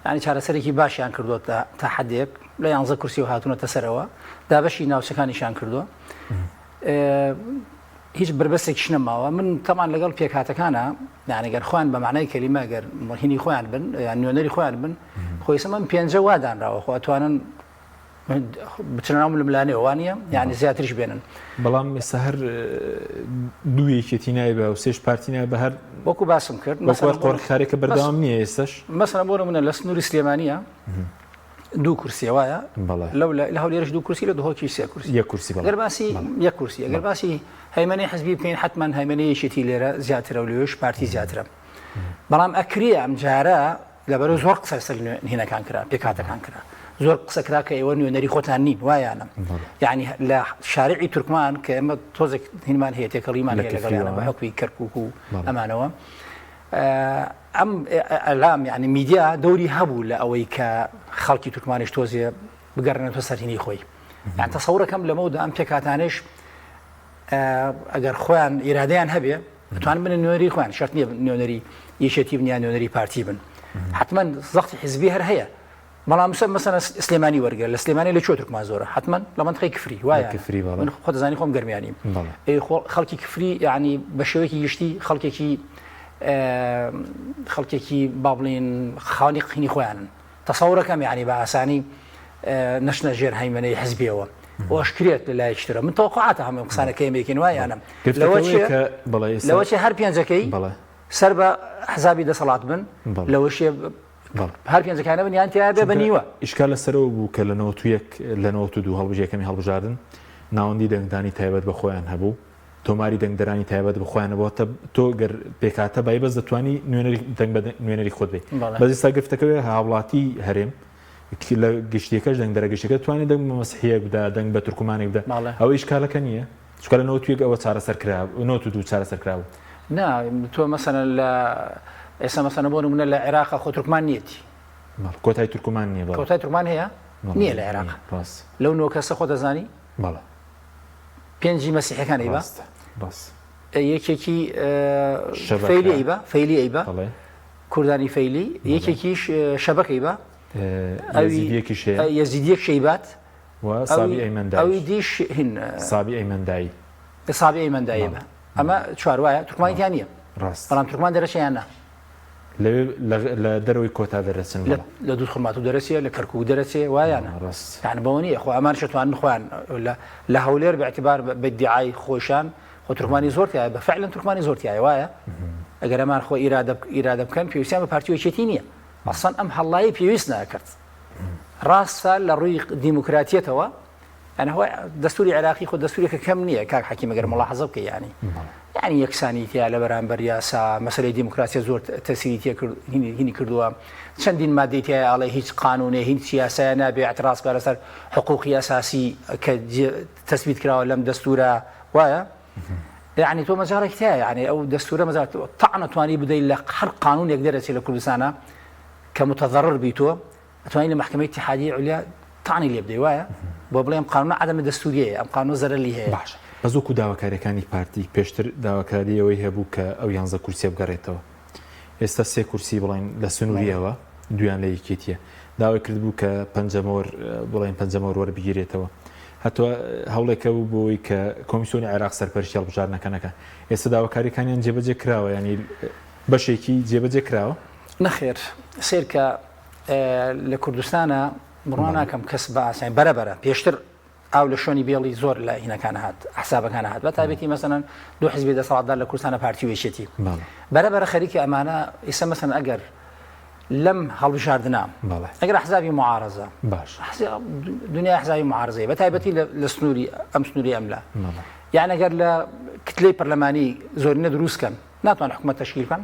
B: یعنی چارەسەرێکی باشیان کردووە تا حدێک لە یانزە کورسی و هاتوونەتە سەرەوە دابەشی ناوچەکانیشیان کردووە هیچ بربەستێکیش نەماوە من تەمان لەگەڵ پێکهاتەکانە یعنی گەر خۆیان بە معنای کەلیمە گەر هینی خۆیان بن یان نوێنەری خۆیان بن خۆی من پێنجە وا دانراوە خۆ ئەتوانن بچنە ناو ململانێ وانە یعنی زیاتریش بێنن
A: بەڵام ئێستا هەر دوو یەکێتی نایبە و سێش پارتی نایبە هەر
B: وەکو باسم کرد
A: مەسەلەن قۆرخکارێکە بەردەوام نییە ئێستاش
B: مەسەلەن بۆ نمونە لە سنووری سلێمانیە دوو کورسیە وایە لەو لە هەولێرش دوو کورسی لە دهۆکی سێ کورسی
A: یەک کورسی
B: گەر باسی یەک کورسی ئەگەر باسی هەیمەنەی حزبی بکەین حتمما هەیمەنەی یەکێتی لێرە زیاترە و لەوێش پارتی زیاترە بەڵام ئەکرێ ئەم جارە لەبەرو زۆر قسە لەسەر هینەکان کرا پێکهاتەکان کرا زۆر قسە کرا کە ئێوە نوێنەری خۆتان نین وایانە یعنی لە شارعی تورکمان کە ئێمە تۆزێک هینمان هەیە تێکەڵیمان هەیە لەگەڵیانە بە حکوی کەرکک و ئەمانەوە ئەم ئەلام یعنی میدیا دەوری هەبوو لە ئەوەی کە خەڵکی تورکمانیش تۆزێ بگەڕێنێتەوە سەرهینی خۆی یان تەسەورەکەم لەمەودا ئەم پێکهاتانەش ئەگەر خۆیان ئیرادەیان هەبێ بتوانن بنە نوێنەری خۆیان شەرت نییە نوێنەری یەکێتی بن یان نوێنەری پارتی بن حتمما زەختی حزبی هەر هەیە بەڵام مەسەلەن مەسەلەن سلێمانی وەرگە لە سلێمانی لە کوێ تورکمان زۆرە حتمما لە منطقەی کفری وایە
A: کفری بەڵێ
B: من خۆ دەزانی خۆم گەرمیانیم ئەی خۆ خەڵکی کفری یعنی بە شێوەیەکی گشتی خەڵکێکی خەڵکێکی با بڵین خاوەنی قینی خۆیانن تەسەورەکەم یعنی بە ئاسانی نەچنە ژێر هەیمەنەی حزبیەوە واشکرێت لە لایەکی ترە من تەوەقعاتە هەموو قسانە کە ئێمەیەکین وایانم لەوە چێ هەر پێنجەکەی سەر بە حزابی دەسەڵات بن لەوەشێ هەر پێنجەکانە بن یان تیا بێ بە نیوە.
A: ئیشکال لەسەرەوە بوو کە لە 91 لە 92 هەڵبژێکەمی هەڵبژاردن ناوەندی دەنگدانی تایبەت بە خۆیان هەبوو تۆماری دەنگدەرانی تایبەت بە خۆیان هەبوو هەتا تۆ گەر پێکهاتە بای بەس دەتوانی نوێنەری دەنگ بە نوێنەری خۆت بی بەس ئێستا گرفتەکە وێ هاوڵاتی هەرێم لە گشتیەکەش دەنگدەرە گشتەکە توانێت دەنگ بە مەسیحیەک بدا دەنگ بە تورکمانێک بدا ئەوە ئیشکالەکە نییە چونکە لە 91 ئەوە چارەسەر کرا 92 چارەسەر کرا بوو
B: نا تۆ مەسەلەن لە ئێستا مەسەلەن بۆ نمونە لە عێراق خۆ تورکمان نیەتی
A: کۆتای تورکمان نییە
B: کۆتای تورکمان هەیە نییە لە عێراق لەو نۆ کەسە خۆ دەزانی
A: بەڵێ
B: پێنجی مەسیحەکان ئەیبا یەکێکی فەیلی ئەیبا فەیلی ئەیبا کوردانی فەیلی یەکێکیش شەبەکەی بە یەزیدیەک شەیبات ئەوی دیش هین
A: سابی ئەیمەندایی
B: سابی ئەیمەندایی بە ئەمە چوار وایە تورکمانی تیا نییە بەڵام تورکمان دەرەچیان نا
A: لەوێ لە دەرەوەی کۆتا دەرەچن بەڵێ.
B: لە دووزخورماتوو دەرەچێ، لە کەرکووک دەرەچێ، وایانە.
A: ڕاست.
B: یانی بەوە نییە خۆ ئەمانیش ئەتوانن خۆیان لە لە هەولێر بە ئیعتیبار بە ئیدیعای خۆیشان خۆ تورکمانی زۆر تیایە بە فعلەن تورکمانی زۆر تیایە وایە؟ ئەگەر ئەمان خۆ ئیرادە ئیرادە بکەن پێویستیان بە پارتی و یەکێتی نییە. ئەسڵەن ئەم هەڵڵایەی پێویست نەئەکرد. ڕاستە لە ڕووی دیموکراتیەتەوە یانی هۆی دەستوری عێراقی خۆ دەستورێکە کەم نییە کاک حەکیم ئەگەر مڵاحەزە بکەی یانی یانی یەکسانی تیا لە بەرامبەر یاسا مەسەلەی دیموکراسیە زۆر تەسیری تێ کرد هینی کردووە چەندین مادەی تیا ئەڵێ هیچ قانونێ هیچ یاسایە نابێ اعتراض بکا لەسەر حقوقی ئەساسی کە تەسبیت کراوە لەم دەستورە وایە یعنی تۆ مەجارێک تیا یعنی ئەو دەستورە مەجار تەعنە توانی بدەیت لە هەر قانونێک دەرەچێت لە کوردستانە کە متضرر بی تۆ ئەتوانی لە مەحکەمەی ئیتیحادیەی عولیا تەعنی لێ بدەی وایە؟ بۆ بڵێ ئەم قانونە عەدەمە دەستوریەیە، ئەم قانونە زەرەری هەیە.
A: باشە بەس وەکو داواکاریەکانی پارتی پێشتر داواکاری ئەوەی هەبوو کە ئەو یانزە کورسیە بگەڕێتەوە ئێستا سێ کورسی بڵێن لە سنووریەوە دویان لە یەکێتیە داوای کردبوو کە پەنجەمۆر بڵێن پەنجەمۆر وەربگیرێتەوە. هەتوە هەوڵێک هەبوو بۆ ئەوەی کە کۆمیسیۆنی عێراق سەرپەرشتی هەڵبژاردنەکە نەکا. ئێستا داواکارییەکانیان جێبەجێ کراوە یانی بەشێکی جێبەجێ کراوە؟
B: نەخێر سەیرکە لە کوردستانا بڕوا ناکەم کەس بە ئاسانی بەرە بەرە پێشتر ئاو لە شوێنی بێڵی زۆر لە هینەکان هات حسابەکان هات بە تایبەتی مەسەلەن دوو حزبی دەسەڵاتدار لە کوردستانە پارتی و یەکێتی بەرە بەرە خەریکی ئەمانە ئیسە مەسەن ئەگەر لەم هەڵبژاردنە ئەگەر حزابی معارەزە باش دنیا حزابی معارزەیە بە تایبەتی لە سنووری ئەم سنووری ئەملا یان ئەگەر لە کتلەی پەرلەمانی زۆرینە دروستکەن ناتوان حکومەت تەشکیل بکەن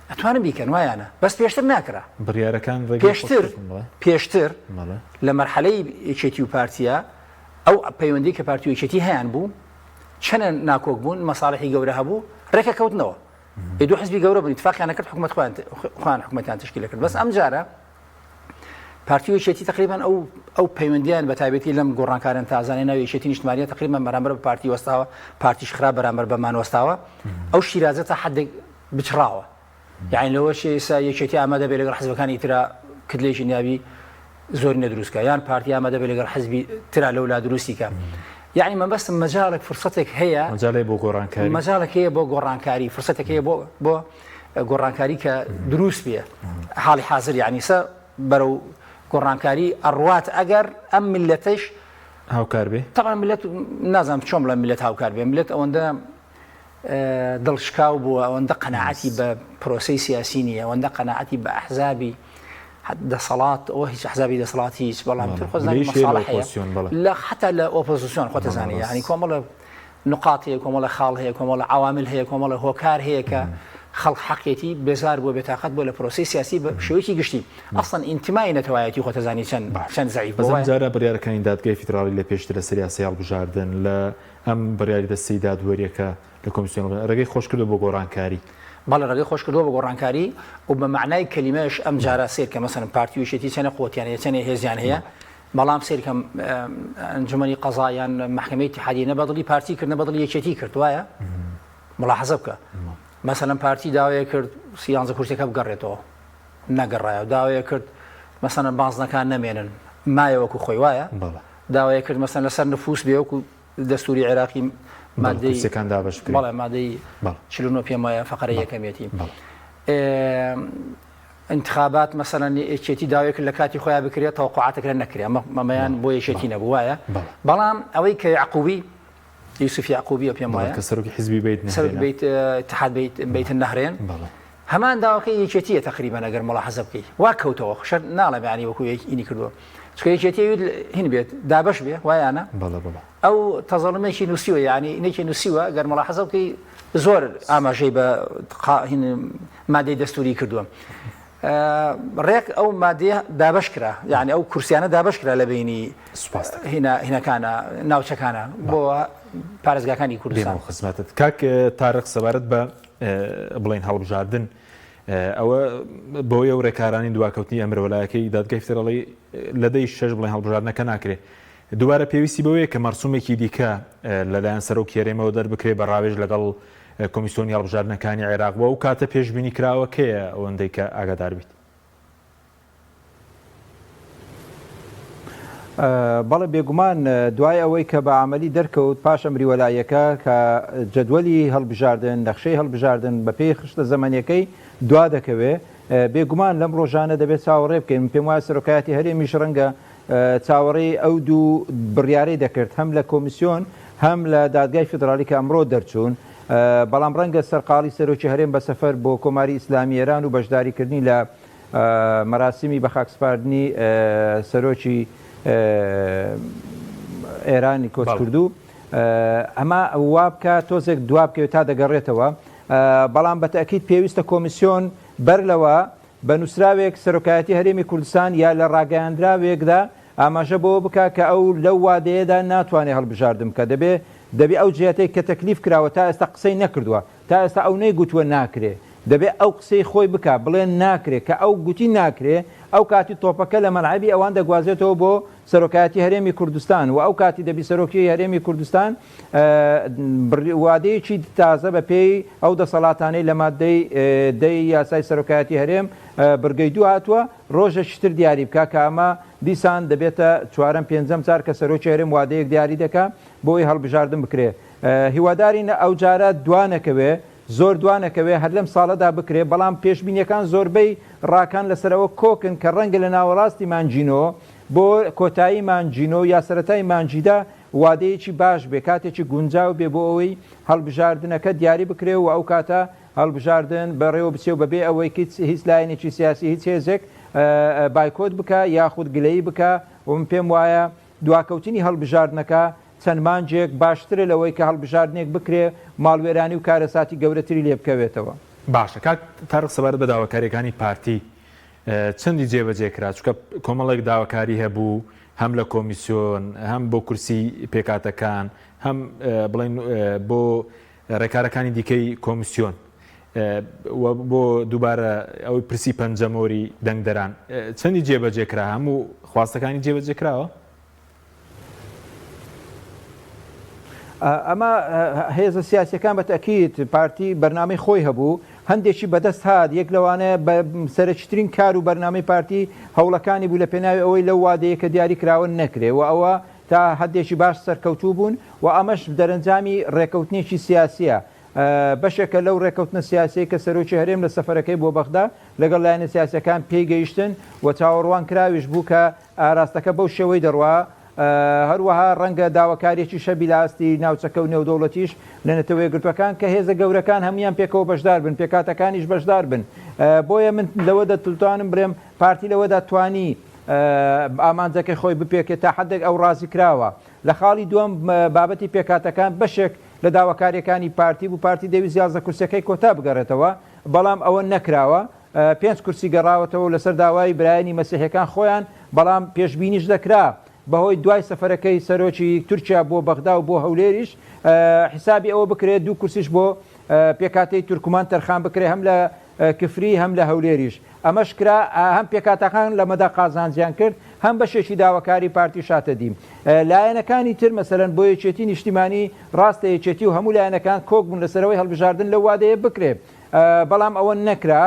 B: ئەتوانن بیکەن وایانە بەس پێشتر ناکرا
A: بڕیارەکان
B: پێشتر پێشتر لە مەرحەلەی یەکێتی و پارتیا ئەو پەیوەندی کە پارتی و یەکێتی هەیان بوو چەنە ناکۆک بوون مەساڵحی گەورە هەبوو ڕێکە کەوتنەوە ئێ دوو حزبی گەورە بوون اتفاقیان نەکرد حکومەت خۆیان خۆیان حکومەتیان تشکیل کرد بەس ئەم جارە پارتی و یەکێتی تقریبا ئەو ئەو پەیوەندیان بە تایبەتی لەم گۆڕانکارن تازانەی ناو یەکێتی نیشتمانیە تقریبا بەرامبەر بە پارتی وەستاوە پارتیش خراپ بەرامبەر بەمان وەستاوە ئەو شیرازە تا حدێک بچڕاوە یعنی لەوە ئێستا یەکێتی ئامادە بێ لەگەڵ حزبەکانی ترا کتلێکی ناوی زۆر نەدروستکە یان پارتی ئامادە بێ لەگەڵ حزبی ترا لەولا دروستی کە یعنی مەبەستم مەجالێک فرسەتێک هەیە
A: مەجالێک بۆ گۆڕانکاری
B: مەجالێک هەیە بۆ گۆڕانکاری فرسەتێک هەیە بۆ بۆ گۆڕانکاری کە دروست بێ حاڵی حاضر یعنی سە بەرەو گۆڕانکاری ئەڕوات ئەگەر ئەم میلەتەش
A: هاوکار بێ
B: طبعا میلەت نازانم چۆن بڵێم میلەت هاوکار بێ میلەت ئەوەندە دڵشکاو بووە ئەوەندە قەناعەتی بە پرۆسەی سیاسی نییە ئەوەندە قەناعەتی بە ئەحزابی دەسەڵات ئەوە هیچ حزابی دەسەڵات هیچ بەڵام تر خۆزانی مەساڵح هەیە لە حتا لە ئۆپۆزیسیۆن خۆتەزانی یعنی کۆمەڵە نقاط هەیە کۆمەڵە خاڵ هەیە کۆمەڵە عوامل هەیە کۆمەڵە هۆکار هەیە کە خەڵک حەقێتی بێزار بووە بێتاقەت بووە لە پرۆسەی سیاسی بە شێوەیەکی گشتی ئەسڵەن ئینتمای نەتەوایەتی خۆتەزانی چەند چەند زەعیف
A: بووە. بەس ئەمجارە بڕیارەکانی دادگای فیدراڵی لە پێشتر لەسەر یاسای هەڵبژاردن لە ئەم بڕیاری دەستەی دادوەریەکە لە کۆمیسیۆن ڕێگەی خۆشکردوە بۆ گۆڕانکاری.
B: بەڵێ ڕێگەی خۆشکردوە بۆ گۆڕانکاری و بە مەعنای کەلیمەش ئەمجارە سەیرکە مەسەلەن پارتی و یەکێتی چەنێ قوەتیان هەیە چەنێ هێزیان هەیە بەڵام سەیرکە ئەنجومەنی قەزا یان مەحکەمەی ئیتیحادی نە بەدڵی پارتی کرد نە بەدڵی یەکێتی کرد وایە ملاحەزە بکە مەسەلەن پارتی داوای کرد سیانزە کورسیەکە بگەڕێتەوە نەگەڕایەوە داوای کرد مەسەلەن بازنەکان نەمێنن مایە وەکو خۆی وایە داوای کرد مەسەلەن لەسەر نفوس بێ وەکو دەستوری عێراقی مادەی
A: کورسیەکان دابەش بکرێن
B: بەڵێ مادەی 49 پێم وایە فەقەرە یەکەمیەتی انتخابات مەسەلەن یەکێتی داوای کرد لە کاتی خۆیان بکرێت تەوقعاتەکە نەکرێ ئەمەیان بۆ یەکێتی نەبوو وایە بەڵام ئەوەی کە یعقوبی یوسف یعقوبیە پێم وایە
A: کە سەرۆکی حزبی بەیت
B: سەرۆکی بەیت اتحاد بەیت بەیت النهرێن هەمان داواکەی یەکێتیە تقریبا ئەگەر ملاحەزە بکەی وا کەوتەوە شەر ناڵێم یعنی وەکو یەک ئینی کردووە چونکە یەکێتی هین بێت دابەش بێ وایانە ئەو تەزەڵمێکی نووسیوە یعنی نێکی نووسیوە گەر ملاحەزە بکەی زۆر ئاماژەی بە مادەی دەستوری کردووە ڕێک ئەو مادەیە دابەش کرا یعنی ئەو کورسیانە دابەش کرا لە بینی هینەکانە ناوچەکانە بۆ پارێزگاکانی کوردستان
A: خزمەتت کاک تارق سەبارەت بە بڵێن هەڵبژاردن ئەوە بۆیە و ڕێکارانی دواکەوتنی ئەمرۆلایەکەی دادگای فیدراڵی لە دەی شەش بڵێن هەڵبژاردنەکە ناکرێ دووبارە پێویستی بەوەیە کە مەرسومێکی دیکە لەلایەن سەرۆکی هەرێمەوە دەربکرێ بە ڕاوێژ لەگەڵ کۆمیسیۆنی هەڵبژاردنەکانی عێراق و ئەو کاتە پێشبینی کراوە کەیە ئەوەندەی کە ئاگادار بیت؟
C: بەڵێ بێگومان دوای ئەوەی کە بە عەمەلی دەرکەوت پاش ئەمری وەلاییەکە کە جەدوەلی هەڵبژاردن نەخشەی هەڵبژاردن بەپێی خشتە زەمەنیەکەی دوا دەکەوێ بێگومان لەم ڕۆژانە دەبێت چاوەڕێ بکەین من پێم وایە سەرۆکایەتی هەرێمیش ڕەنگە چاوەڕێی ئەو دوو بڕیارەی دەکرد هەم لە کۆمیسیۆن هەم لە دادگای فیدراڵی کە ئەمڕۆ دەرچوون، بەڵام ڕەنگە سەرقاڵی سەرۆکی هەرێم بە سەفەر بۆ کۆماری ئیسلامی ئێران و بەشداریکردنی لە مەراسیمی بەخاکسپاردنی سەرۆکی ئێرانی کۆچکردوو ئەمە وا بکات تۆزێک دوا بکەوێت تا دەگەڕێتەوە، بەڵام بە تەئکید پێویستە کۆمیسیۆن بەر لەوە بە نووسراوێک سەرۆکایەتی هەرێمی کوردستان یا لە ڕاگەیاندراوێکدا ئاماژە بەوە بکا کە ئەو لەو وادەیەدا ناتوانێ هەڵبژاردن بکا دەبێ دەبێ ئەو جیهەتەی کە تەکلیف کراوە تا ئێستا قسەی نەکردووە تا ئێستا ئەو نەیگوتووە ناکرێ دەبێ ئەو قسەی خۆی بکا بڵێ ناکرێ کە ئەو گوتی ناکرێ ئەو کاتی تۆپەکە لە مەلعەبی ئەوان دەگوازێتەوە بۆ سەرۆکایەتی هەرێمی کوردستان و ئەو کاتی دەبی سەرۆکی هەرێمی کوردستان وادەیەکی تازە بە پێی ئەو دەسەڵاتانەی لە ماددەی دەی یاسای سەرۆکایەتی هەرێم بڕگەی دوو هاتووە ڕۆژێکی تر دیاری بکا کە ئەمە دیسان دەبێتە چوارەم پێنجەم جار کە سەرۆکی هەرێم وادەیەک دیاری دەکا بۆ ئەوەی هەڵبژاردن بکرێ. هیوادارین ئەوجارە دوانەکەوێ، زۆر دوانەکەوێ، هەر لەم ساڵەدا بکرێ، بەڵام پێشبینیەکان زۆربەی ڕاکان لەسەر ئەوە کۆکن کە ڕەنگە لە ناوەڕاستی مانگی نۆ بۆ کۆتایی مانگی نۆ یا سەرەتای مانگی دە وادەیەکی باش بێ، کاتێکی گونجاو بێ بۆ ئەوەی هەڵبژاردنەکە دیاری بکرێ و ئەو کاتە هەڵبژاردن بەڕێوە بچێ و بەبێ ئەوەی هیچ لایەنێکی سیاسی هیچ هێزێک بایکۆت بکا یاخود گلەیی بکا و من پێم وایە دواکەوتنی هەڵبژاردنەکە چەند مانگێک باشترە لەوەی کە هەڵبژاردنێک بکرێ ماڵوێرانی و کارەساتی گەورەتری لێ بکەوێتەوە.
A: باشە کاک تارق سەبارەت بە داواکاریەکانی پارتی چەندی جێبەجێ کرا چونکە کۆمەڵێک داواکاری هەبوو هەم لە کۆمیسیۆن هەم بۆ کورسی پێکاتەکان هەم بڵێن بۆ ڕێکارەکانی دیکەی کۆمیسیۆن و بۆ دووبارە ئەوەی پرسی پەنجەمۆری دەنگدەران چەندی جێبەجێ کرا هەموو خواستەکانی جێبەجێ کراوە؟
C: ئەمە هێزە سیاسەکان بە تەکیت پارتی بەرنامەی خۆی هەبوو هەندێکی بەدەست هات یەک لەوانەیە بە سەرەکیترین کار و بەرنامەی پارتی هەوڵەکانی بوو لە پێناوی ئەوەی لەو وادەیە کە دیاری کراوە نەکرێ و ئەوە تا حدێکی باش سەرکەوتوو بوون و ئەمەش دەرەنجامی ڕێکەوتنێکی سیاسیە بەشێکە لەو ڕێکەوتنە سیاسیەی کە سەرۆکی هەرێم لە سەفەرەکەی بۆ بەغدا لەگەڵ لایەنە سیاسیەکان پێی گەیشتن و چاوەڕوان کراویش بوو کە ئاراستەکە بەو شێوەی دەڕوا، هەروەها ڕەنگە داواکارییەکیش هەبی لە ئاستی ناوچەکە و نێودەوڵەتیش لە نەتەوە یەکگرتووەکان کە هێزە گەورەکان هەموویان پێکەوە بەشدار بن، پێکهاتەکانیش بەشدار بن. بۆیە من لەوە دەتوانم بڵێم پارتی لەوەدا توانی ئامانجەکەی خۆی بپێکێت تا حەدێک ئەو ڕازی کراوە. لە خاڵی دووەم بابەتی پێکهاتەکان بەشێک لە داواکارییەکانی پارتی بوو، پارتی دەیویست 11 کورسیەکەی کۆتا بگەڕێتەوە، بەڵام ئەوە نەکراوە. پێنج کورسی گەڕاوەتەوە و لەسەر داوای برایانی مەسیحیەکان خۆیان، بەڵام پێشبینیش دەکرا بەهۆی دوای سەفەرەکەی سەرۆکی تورکیا بۆ بەغدا و بۆ هەولێریش حیسابی ئەوە بکرێت دوو کورسیش بۆ پێکهاتەی تورکمان تەرخان بکرێت هەم لە کفری هەم لە هەولێریش ئەمەش کرا هەم پێکهاتەکان لەمەدا قازانجیان کرد هەم بەشێکی داواکاری پارتیش هاتە دی. لایەنەکانی تر مەسەلەن بۆ یەکێتی نیشتیمانی ڕاستە یەکێتی و هەموو لایەنەکان کۆک بوون لەسەرەوەی هەڵبژاردن لەو وادەیە بکرێ بەڵام ئەوە نەکرا،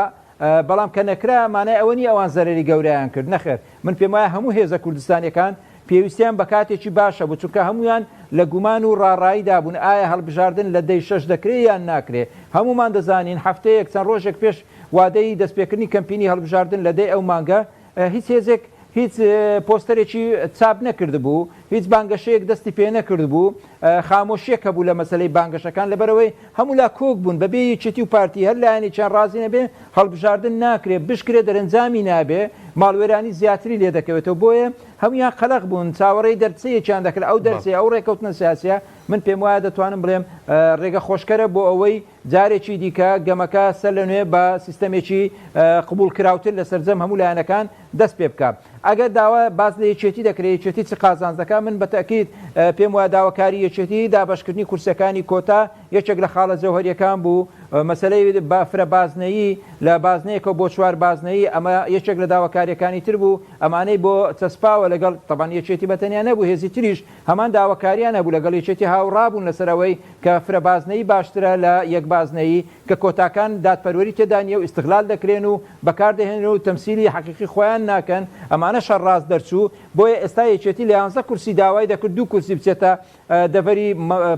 C: بەڵام کە نەکرا مانای ئەوە نییە ئەوان زەرەری گەورەیان کرد، نەخێر، من پێموایە هەموو هێزە کوردستانییەکان پێویستیان بە کاتێکی باش هەبوو، چونکە هەموویان لە گومان و ڕاڕاییدا بوون ئایا هەڵبژاردن لە دەی شەش دەکرێ یان ناکرێ، هەموومان دەزانین هەفتەیەک چەند ڕۆژێک پێش وادەی دەستپێکردنی کەمپینی هەڵبژاردن لە دەی ئەو مانگە هیچ هێزێک هیچ پۆستەرێکی چاپ نەکردبوو، هیچ بانگەشەیەک دەستی پێ نەکردبوو، خامۆشیەک هەبوو لە مەسەلەی بانگەشەکان، لەبەرئەوەی هەموولا کۆک بوون بەبێ یەکێتی و پارتی هەر لایەنێکیان ڕازی نەبێ هەڵبژاردن ناکرێ، بشکرێ دەرەنجامی نابێ، ماڵوێرانی زیاتری لێ دەکەوێتەوە، بۆیە هەموویان قەلەق بوون، چاوەڕێی دەرچەیەکیان دەکرد، ئەو دەرچەیە، ئەو ڕێکەوتنە سیاسیە من پێموایە دەتوانم بڵێم ڕێگە خۆشکەرە بۆ ئەوەی جارێکی دیکە گەمەکە سەر لە نوێ بە سیستەمێکی قبوڵکراوتر لە سەرجەم هەموو لایەنەکان دەست پێ بکا. ئەگەر داوا باس لە یەکێتی دەکرێ یەکێتی چ قازانج دەکا من بە تەئکید پێم وایە داواکاری یەکێتی دابەشکردنی کورسیەکانی کۆتا یەکێک لە خاڵە جەوهەریەکان بوو مەسەلەی بە فرە بازنەیی لە بازنەیەکەوە بۆ چوار بازنەیی ئەمە یەکێک لە داواکاریەکانی تر بوو ئەمانەی بۆ چەسپاوە لەگەڵ تەبعەن یەکێتی بە تەنیا نەبوو هێزی تریش هەمان داواکاریان هەبوو لەگەڵ یەکێتی هاوڕا بوون لەسەر ئەوەی کە فرە بازنەیی باشترە لە یەک بازنەیی کە کۆتاکان دادپەروەری تێدا نیە و ئیستغلال دەکرێن و بەکار دەهێنرێن و تەمسیلی حەقیقی خۆیان ناکەن ئەمانەش هەر ڕاست دەرچوو بۆیە ئێستا یەکێتی لە یانزە کورسی داوای دەکرد دوو کورسی بچێتە دەڤەری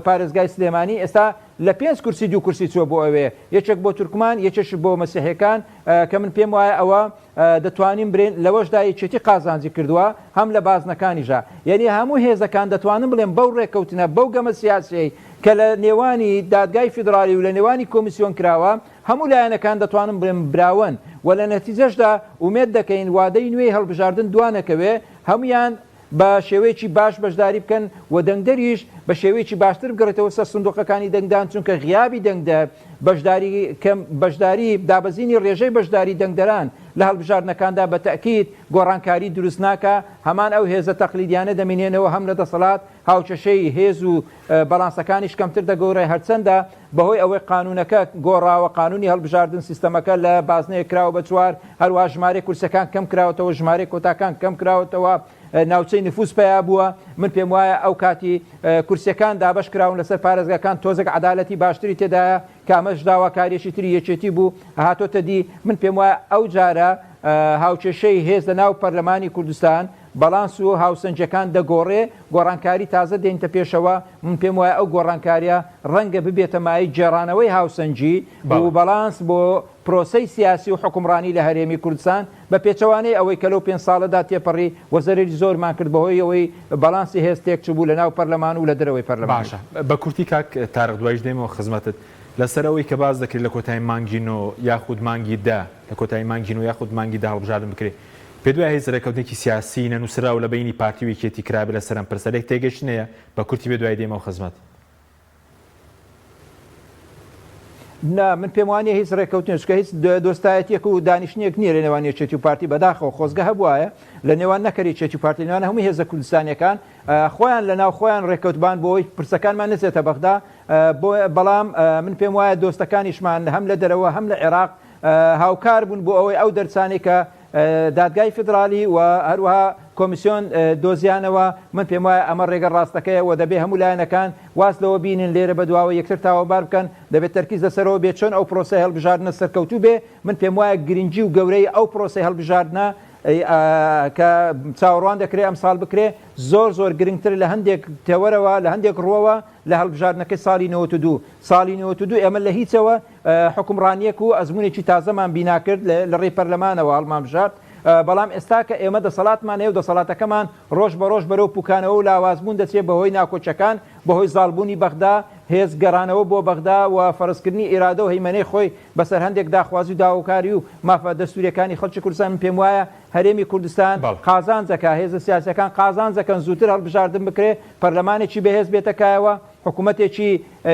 C: پارێزگای سلێمانی ئێستا لە پێنج کورسی دوو کورسی چووە بۆ ئەوێ یەکێک بۆ تورکمان یەکێکش بۆ مەسیحیەکان کە من پێم وایە ئەوە دەتوانین برێن لەوەشدا یەکێتی قازانجی کردووە هەم لە بازنەکانیشا یەنی هەموو هێزەکان دەتوانن بڵێن بەو ڕێککەوتنە بەو گەمە سیاسیەی کە لە نێوانی دادگای فیدڕالی و لە نێوانی کۆمیسیۆن کراوە هەموو لایەنەکان دەتوانن بڵێن براوەن و لە نەتیجەشدا ئومێد دەکەین وادەی نوێی هەڵبژاردن دوانەکەوێ هەموویان بە شێوەیەکی باش بەشداری بکەن و دەنگدەریش بە شێوەیەکی باشتر بگەڕێتەوە سەر سندوقەکانی دەنگدان، چونکە غیابی دەنگدەر، بەشداری کەم، بەشداری، دابەزینی ڕێژەی بەشداری دەنگدەران لە هەڵبژاردنەکاندا بە تەئکید گۆڕانکاری دروست ناکا، هەمان ئەو هێزە تەقلیدیانە دەمینێنەوە هەم لە دەسەڵات، هاوکێشەی هێز و بەڵانسەکانیش کەمتر دەگۆڕێ، هەرچەندە بەهۆی ئەوەی قانوونەکە گۆڕاوە، قانوونی هەڵبژاردن سیستەمەکە لە بازنەیەک کراوە بە چوار، هەروەها ژمارەی کورسیەکان کەم کراوەتەوە، ژمارەی کۆتاکان کەم کراوەتەوە، ناوچەی نفوز پەیا بووە، من پێم وایە ئەو کاتی کورسیەکان دابەش کراون لەسەر پارێزگاکان تۆزێک عەدالەتی باشتری تێدایە کە ئەمەش داواکاریەکی تری یەکێتی بوو هاتۆتە دی، من پێم وایە ئەو جارە هاوکێشەی هێز لە ناو پەرلەمانی کوردستان. باڵانس و هاوسەنگیەکان دەگۆڕێ، گۆڕانکاری تازە دێنیتە پێشەوە، من پێم وایە ئەو گۆڕانکاریە ڕەنگە ببێتە مایەی گێڕانەوەی هاوسەنگی و باڵانس بۆ پرۆسەی سیاسی و حوکمڕانی لە هەرێمی کوردستان، بە پێچەوانەی ئەوەی کە لەو پێنج ساڵەدا تێپەڕی و زەرەری زۆرمان کرد بەهۆی ئەوەی باڵانسی هێز تێکچبوو لە ناو پەرلەمان و لە دەرەوەی پەرلەمانیش.
A: باشە بە کورتی کاک تارق دوایش دێمەوە خزمەتت، لەسەر ئەوەی کە باس دەکرێت لە کۆتایی مانگی نۆ یاخود مانگی دە لە کۆتایی مانگی نۆ یاخود مانگی دە هەڵبژاردن بکرێت، پێت وایە هیچ رێککەوتنێکی سیاسی نەنووسراو لە بەینی پارتی و یەکێتی کرابێت لەسەر ئەم پرسە؟ لێک تێگەیشتن هەیە؟ بە کورتی بێ دوایی دێمەوە خزمەت.
C: نا من پێم وانیە هیچ ڕێککەوتنێک چونکە هیچ دۆستایەتیەک و دانیشتنێک نییە لە نێوان یەکێتی و پارتی بەداخەوە خۆزگە هەبوایە لە نێوان نەکەر یەکێتی و پارتی نێوان هەموو هێزە کوردستانیەکان خۆیان لە ناو خۆیان ڕێککەوتبان بۆ ئەوەی پرسەکانمان نەچێتە بەغدا بەڵام من پێم وایە دۆستەکانیشمان هەم لە دەرەوە هەم لە عێراق هاوکار بوون بۆ ئەوەی ئەو دەرچانەی کە دادگای فیدرالی و هەروەها کۆمیسیۆن دۆزیانەوە، من پێموایە ئەمە ڕێگە ڕاستەکەیە و دەبێ هەموو لایەنەکان واز لەوە بینن لێرە بەدواوە یەکتر تاوانبار بکەن، دەبێت تەرکیز لەسەرەوە بێ چۆن ئەو پرۆسەی هەڵبژاردنە سەرکەوتوو بێ، من پێموایە گرنگی و گەورەیی ئەو پرۆسەی هەڵبژاردنە کە چاوەڕوان دەکرێ ئەمساڵ بکرێ زۆر زۆر گرنگترە لە هەندێک تەوەرەوە لە هەندێک ڕووەوە لە هەڵبژاردنەکەی ساڵی 92. ساڵی 92 ئێمە لە هیچەوە حوکمڕانییەک و ئەزموونێکی تازەمان بینا کرد لە ڕێی پەرلەمانەوە هەڵمانبژارد، بەڵام ئێستا کە ئێمە دەسەڵاتمان هەیە و دەسەڵاتەکەمان ڕۆژ بە ڕۆژ بەرەو پوکانەوە و لاوازبوون دەچێت بەهۆی ناکۆکیەکان، بەهۆی زاڵبوونی بەغدا، هێز گەڕانەوە بۆ بەغدا و فەرزکردنی ئیرادە و هەیمەنەی خۆی بەسەر هەندێک داخوازی و داوکاری و مافە دەستووریەکانی خەڵکی کوردستان، من پێموایە هەرێمی کوردستان قازانج دەکات، هێزە سیاسیەکان قازانج دەکەن زووتر هەڵبژاردن بکرێت، پەرلەمانێکی بەهێز بێتە کایەوە، حکومەتێکی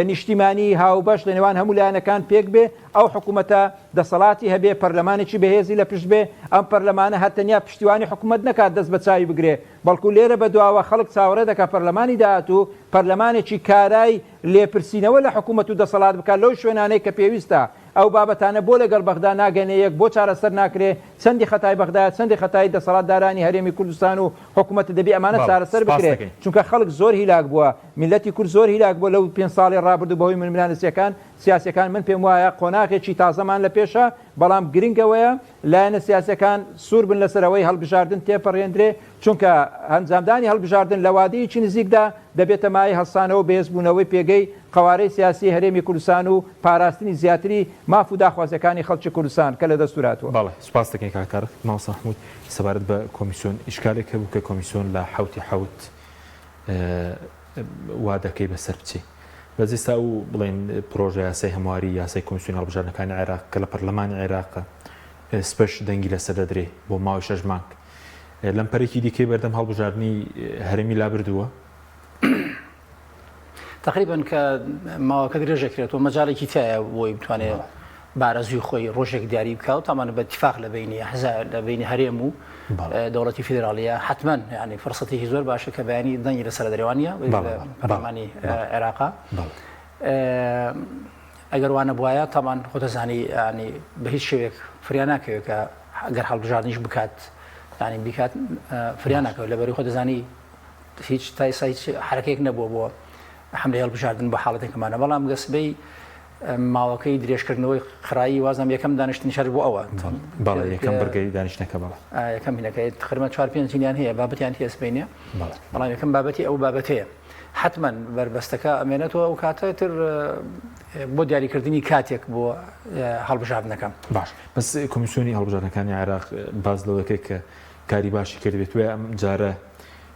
C: نیشتیمانی هاوبەش لە نێوان هەموو لایەنەکان پێک بێ، ئەو حکومەتە دەسەڵاتی هەبێ، پەرلەمانێکی بەهێزی لە پشت بێ، ئەم پەرلەمانە هەر تەنیا پشتیوانی حکومەت نەکات دەست بە چاوی بگرێ، بەڵکو لێرە بە دواوە خەڵک چاوەڕێ دەکا پەرلەمانی داهاتوو پەرلەمانێکی کارای لێپرسینەوە لە حکومەت و دەسەڵات بکات لەو شوێنانەی کە پێویستە. ئەو بابەتانە بۆ لەگەڵ بەغدا ناگەنە یەک، بۆ چارەسەر ناکرێ، چەندی خەتای بەغدایە چەندی خەتای دەسەڵاتدارانی هەرێمی کوردستان و حکومەتە دەبێ ئەمانە
A: بەڵێ
C: چارەسەر
A: سپاست
C: بکرێ
A: دەکەین.
C: چونکە خەڵک زۆر هیلاک بووە میللەتی کورد زۆر هیلاک بووە لەو پێنج ساڵەی ڕابردوو بەهۆی ململانێ سیاسیەکان من پێم وایە قۆناغێکی تازەمان لە پێشە بەڵام گرنگ ئەوەیە لایەنە سیاسیەکان سوور بن لەسەر ئەوەی هەڵبژاردن تێپەڕێندرێ چونکە ئەنجامدانی هەڵبژاردن لە وادەیەکی نزیکدا دەبێتە مایەی هەڵسانەوە و بەهێزبوونەوەی پێگەی قەوارەی سیاسی هەرێمی کوردستان و پاراستنی زیاتری ماف و داخوازیەکانی خەڵکی کوردستان کە لە دەستور هاتووە.
A: بەڵێ سوپاست دەکەین کاک تارق. مامۆستا مەحمود سەبارەت بە کۆمیسیۆن ئیشکالێک هەبوو کە کۆمیسیۆن لە حەوتی حەوت وادەکەی بەسەر بچێ بەس ئێستا ئەو بڵێن پرۆژە یاسای هەمواری یاسای کۆمیسیۆنی هەڵبژاردنەکانی عێراق کە لە پەرلەمانی عێراقە سپەش دەنگی لەسەر دەدرێ بۆ ماوەی شەش مانگ لەمپەرێکی دیکەی بەردەم هەڵبژاردنی هەرێمی لابردووە.
B: تقریبا کە ماوەکە درێژەکرێتەوە مەجالێکی تایە بۆی بتوانێت بارەزوی خۆی ڕۆژێک دیاری بکە و تامان بە اتفاق لە بینی حزا لە بینی هەرێم و دەوڵەتی فیدراڵیە حتمما ینی فرسەتێکی زۆر باشە کە بەیانی دەنگی لەسەر دەرێوانە پەرلەمانی عێراقا ئەگەر وانە بواە تامان خۆتەزانی ینی بە هیچ شێوێک فریا ناکەوێت کە گەر هەڵبژاردنیش بکات ینی بیکات فریا ناکەوێت لەبەری خۆ دەزانی هیچ تا ئێستا هیچ حەرەکەیەک نەبووە بۆ حەملەی هەڵبژاردن بۆ حاڵەتێکمانە بەڵام گەسبەی ماوەکەی درێژکردنەوەی قرایی وازم یەکەم دانیشتنی شەر بۆ ئەوە
A: بەڵێ یەکەم بڕگەی دانیشتنەکە بەڵێ
B: یەکەم هینەکەی تقریبا چوار پێنج هینیان هەیە بابەتیان هەیە سبەینێ بەڵام یەکەم بابەتی ئەو بابەتەیە حتمما بەربەستەکە ئەمێنێتەوە ئەو کاتە تر بۆ دیاریکردنی کاتێک بۆ هەڵبژاردنەکە
A: باش بەس کۆمیسیۆنی هەڵبژاردنەکانی عێراق باز لەوەکەی کە کاری باشی کردبێت وێ ئەم جارە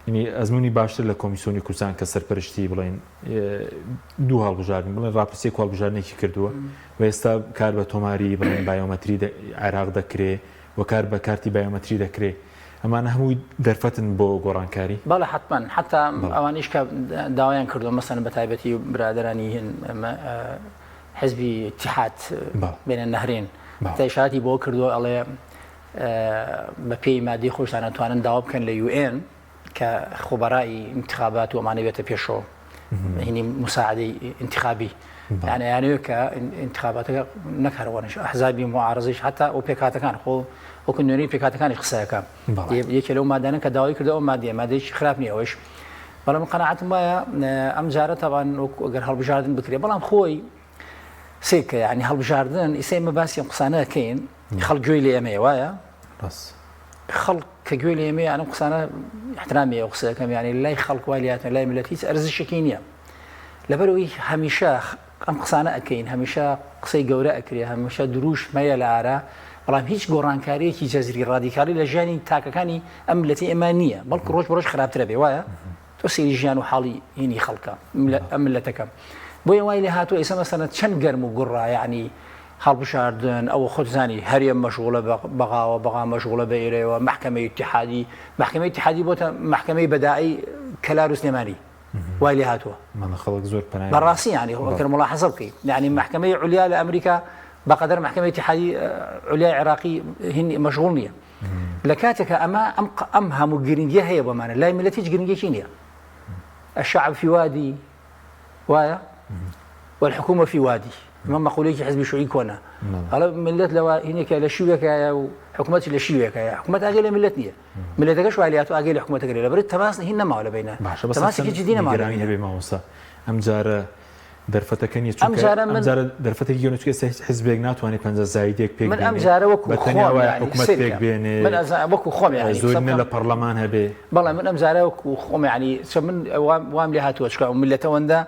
A: یعنی ئەزموونی باشتر لە کۆمیسیۆنی کوردستان کە سەرپەرشتی بڵێن دوو هەڵبژاردن بڵێن ڕاپرسیەک هەڵبژاردنێکی کردووە و ئێستا کار بە تۆماری بڵێن بایۆمەتری عێراق دەکرێ و کار بە کارتی بایۆمەتری دەکرێ ئەمانە هەمووی دەرفەتن بۆ گۆڕانکاری؟
B: بەڵێ حەتمەن حەتا ئەوانیش کە داوایان کردووە مەسەن بە تایبەتی برادەرانی هن حزبی اتحاد بێنە نەهرین تا ئیشارەتی بۆ کردووە ئەڵێ بە پێی مادەی خۆشتان ئەتوانن داوا بکەن لە یوئێن کە خبرائی انتخابات و ئەمانە بێتە پێشەوە هینی مساعدەی انتخابی یعنی یانەوێت کە انتخاباتەکە نەک هەروەنش ئەحزابی معارزیش حتا ئەو پێکهاتەکان خۆ وەکو نوێنەری پێکهاتەکانی قسەکە یەکێ لەو مادانە کە داوای کردەوە مادەیە مادەیەکی خراپ نییە ئەوەیش بەڵام قەناعەتم وایە ئەم جارە تاوان وەکو ئەگەر هەڵبژاردن بکرێ بەڵام خۆی سێکە یعنی هەڵبژاردن ئیسا ئێمە باسی ئەم قسانە ئەکەین خەڵک گوێی لێ ئێمەیە وایە؟
A: ڕاست.
B: خەڵک کە گوێ لە ئێمەیە ئەم قسانە احترامی ئەو قسەکەم یعنی لای خەڵک وای لاتن لای ملت هیچ ئەرزشێکی نییە لەبەرەوەی هەمیشە ئەم قسانە ئەکەین هەمیشە قسەی گەورە ئەکرێ هەمیشە دروشم هەیە لە ئارا بەڵام هیچ گۆڕانکاریەکی جەزری ڕادیکالی لە ژیانی تاکەکانی ئەم ملەتی ئێمە نییە بەڵکو ڕۆژ بە ڕۆژ خراپترە بێ وایە تۆ سەیری ژیان و حاڵی هینی خەڵکە ئەم ملەتەکە بۆیە وای لێ هاتووە ئێستا مەسەلەن چەند گەرم و گوڕە یعنی هەڵبژاردن ئەوە خۆت زانی هەرێم مەشغوڵە بە بەغاوە بەغا مەشغوڵە بە ئێرەوە مەحکەمەی ئیتیحادی مەحکەمەی ئیتیحادی بۆتە مەحکەمەی بەدائی کەلار و سلێمانی وای لێ هاتووە
A: خەڵک زۆر پەنای
B: بەڕاستی یعنی ئەگەر ملاحەزە بکەی یعنی مەحکەمەی عولیا لە ئەمریکا بەقەدەر مەحکەمەی ئیتیحادی عولیای عێراقی هین مەشغوڵ نییە لە کاتێکا ئەمە ئەم ئەم هەموو گرنگیە هەیە بۆمانە لای ملت هیچ گرنگێکی نییە الشعب في وادي وایە والحكومة في وادي ئەمە مەقولێکی حزبی شوعی کۆنە ئەڵێ ملت لەوە هینێکە لە شوێکایە و حکوومەتی لە شوێکایە حکوومەت ئاگەی لە ملت نییە ملەتەکەش والیات و ئاگەی لە حکوومەتەکە لە بەر تەماس هین نەماوە لە بینە
A: باشە بەس
B: تەماسێکی جدی نەماوە لە
A: نیگەرانی
B: بینە.
A: هەبێ مامۆستا ئەم جارە دەرفەتەکە نیە
B: ئەم
A: چونکە
B: جارە من
A: ئەم جارە دەرفەتێکی گەورە چونکە ئێستا هیچ حزبێک ناتوانێت پەنجا زایدێک پێک
B: من ئەم
A: بێنێ
B: جارە وەکو
A: بە تەنیا
B: خۆم
A: وایە
B: یعنی
A: حکومەت
B: سەیر
A: پێک
B: کە
A: بێنێ
B: من ئەزا وەکو خۆم یعنی قسە
A: زۆرینە
B: بکەم
A: لە پەڕلەمان هەبێ.
B: بەڵێ من ئەم جارە وەکو خۆم یعنی چە من وام وام لێ هاتووە چونکە ئەو میللەتە ئەوەندە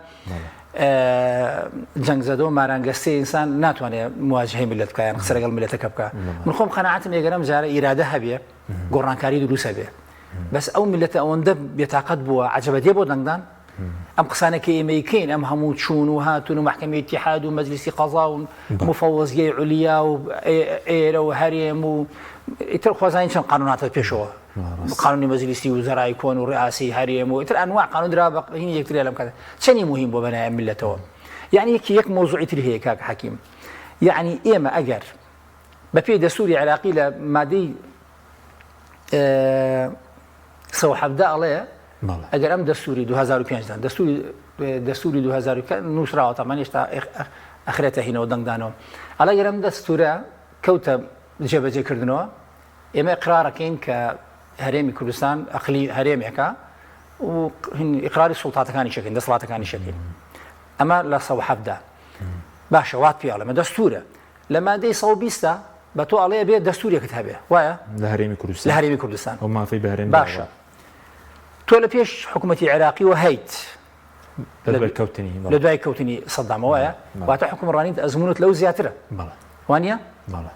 B: جەنگ زەدە و مارانگەستەی ئینسان ناتوانێت مواجهەی میللەت بکا یان قسە لەگەڵ میللەتەکە بکا من خۆم قەناعەتم ئەگەر ئەم جارە ئیرادە هەبێ گۆڕانکاری دروست هەبێ بەس ئەو میللەتە ئەوەندە بێتاقەت بووە عەجەبە دێ بۆ دەنگدان ئەم قسانە کە ئێمەی کەین ئەم هەموو چوون و هاتون و مەحکەمەی ئیتیحاد و مەجلیسی قەزا و مفەوەزیەی عولیا و ئێرە و هەرێم و ئیتر خۆزانین چەند قانون هاتە پێشەوە قانونی مەجلیسی و زەرای کۆن و ڕئاسی هەرێم و ئیتر ئەنواع قانون درا بە هینی یەکتری لەم کاتە چەنی مهم بۆ بەنای ئەم میللەتەوە یعنی یەکی یەک مەوزوعی تر هەیە کاک حەکیم یعنی ئێمە ئەگەر بەپێی دەستوری عێراقی لە مادەی 117 ئەڵێ ئەگەر ئەم دەستوری 2005 دان دەستوری دەستوری 2000 نووسراوە تەمان هێشتا ئەخرێتە هینەوە دەنگدانەوە ئەڵێ گەر ئەم دەستورە کەوتە جێبەجێکردنەوە ئێمە ئقرارەکەین کە هەرێمی کوردستان ئەقلی هەرێمێکە و ئقراری سوڵتاتەکانی شەکەین دەسەڵاتەکانی شەکەین ئەمە لە 117 باشە وات پێڵێمە دەستورە لە مادەی 120 بە تۆ ئەڵێ بێ دەستورێکت هەبێ وایە
A: لە هەرێمی کوردستان
B: لە هەرێمی کوردستان
A: ئەو مافەی بە هەرێم
B: باشە تۆ لە پێش حکوومەتی عێراقی و هەیت
A: لە دوای کەوتنی
B: لە دوای کەوتنی سەدامەوە وایە واتە حکومڕانیت ئەزمونت لەو زیاترە وانە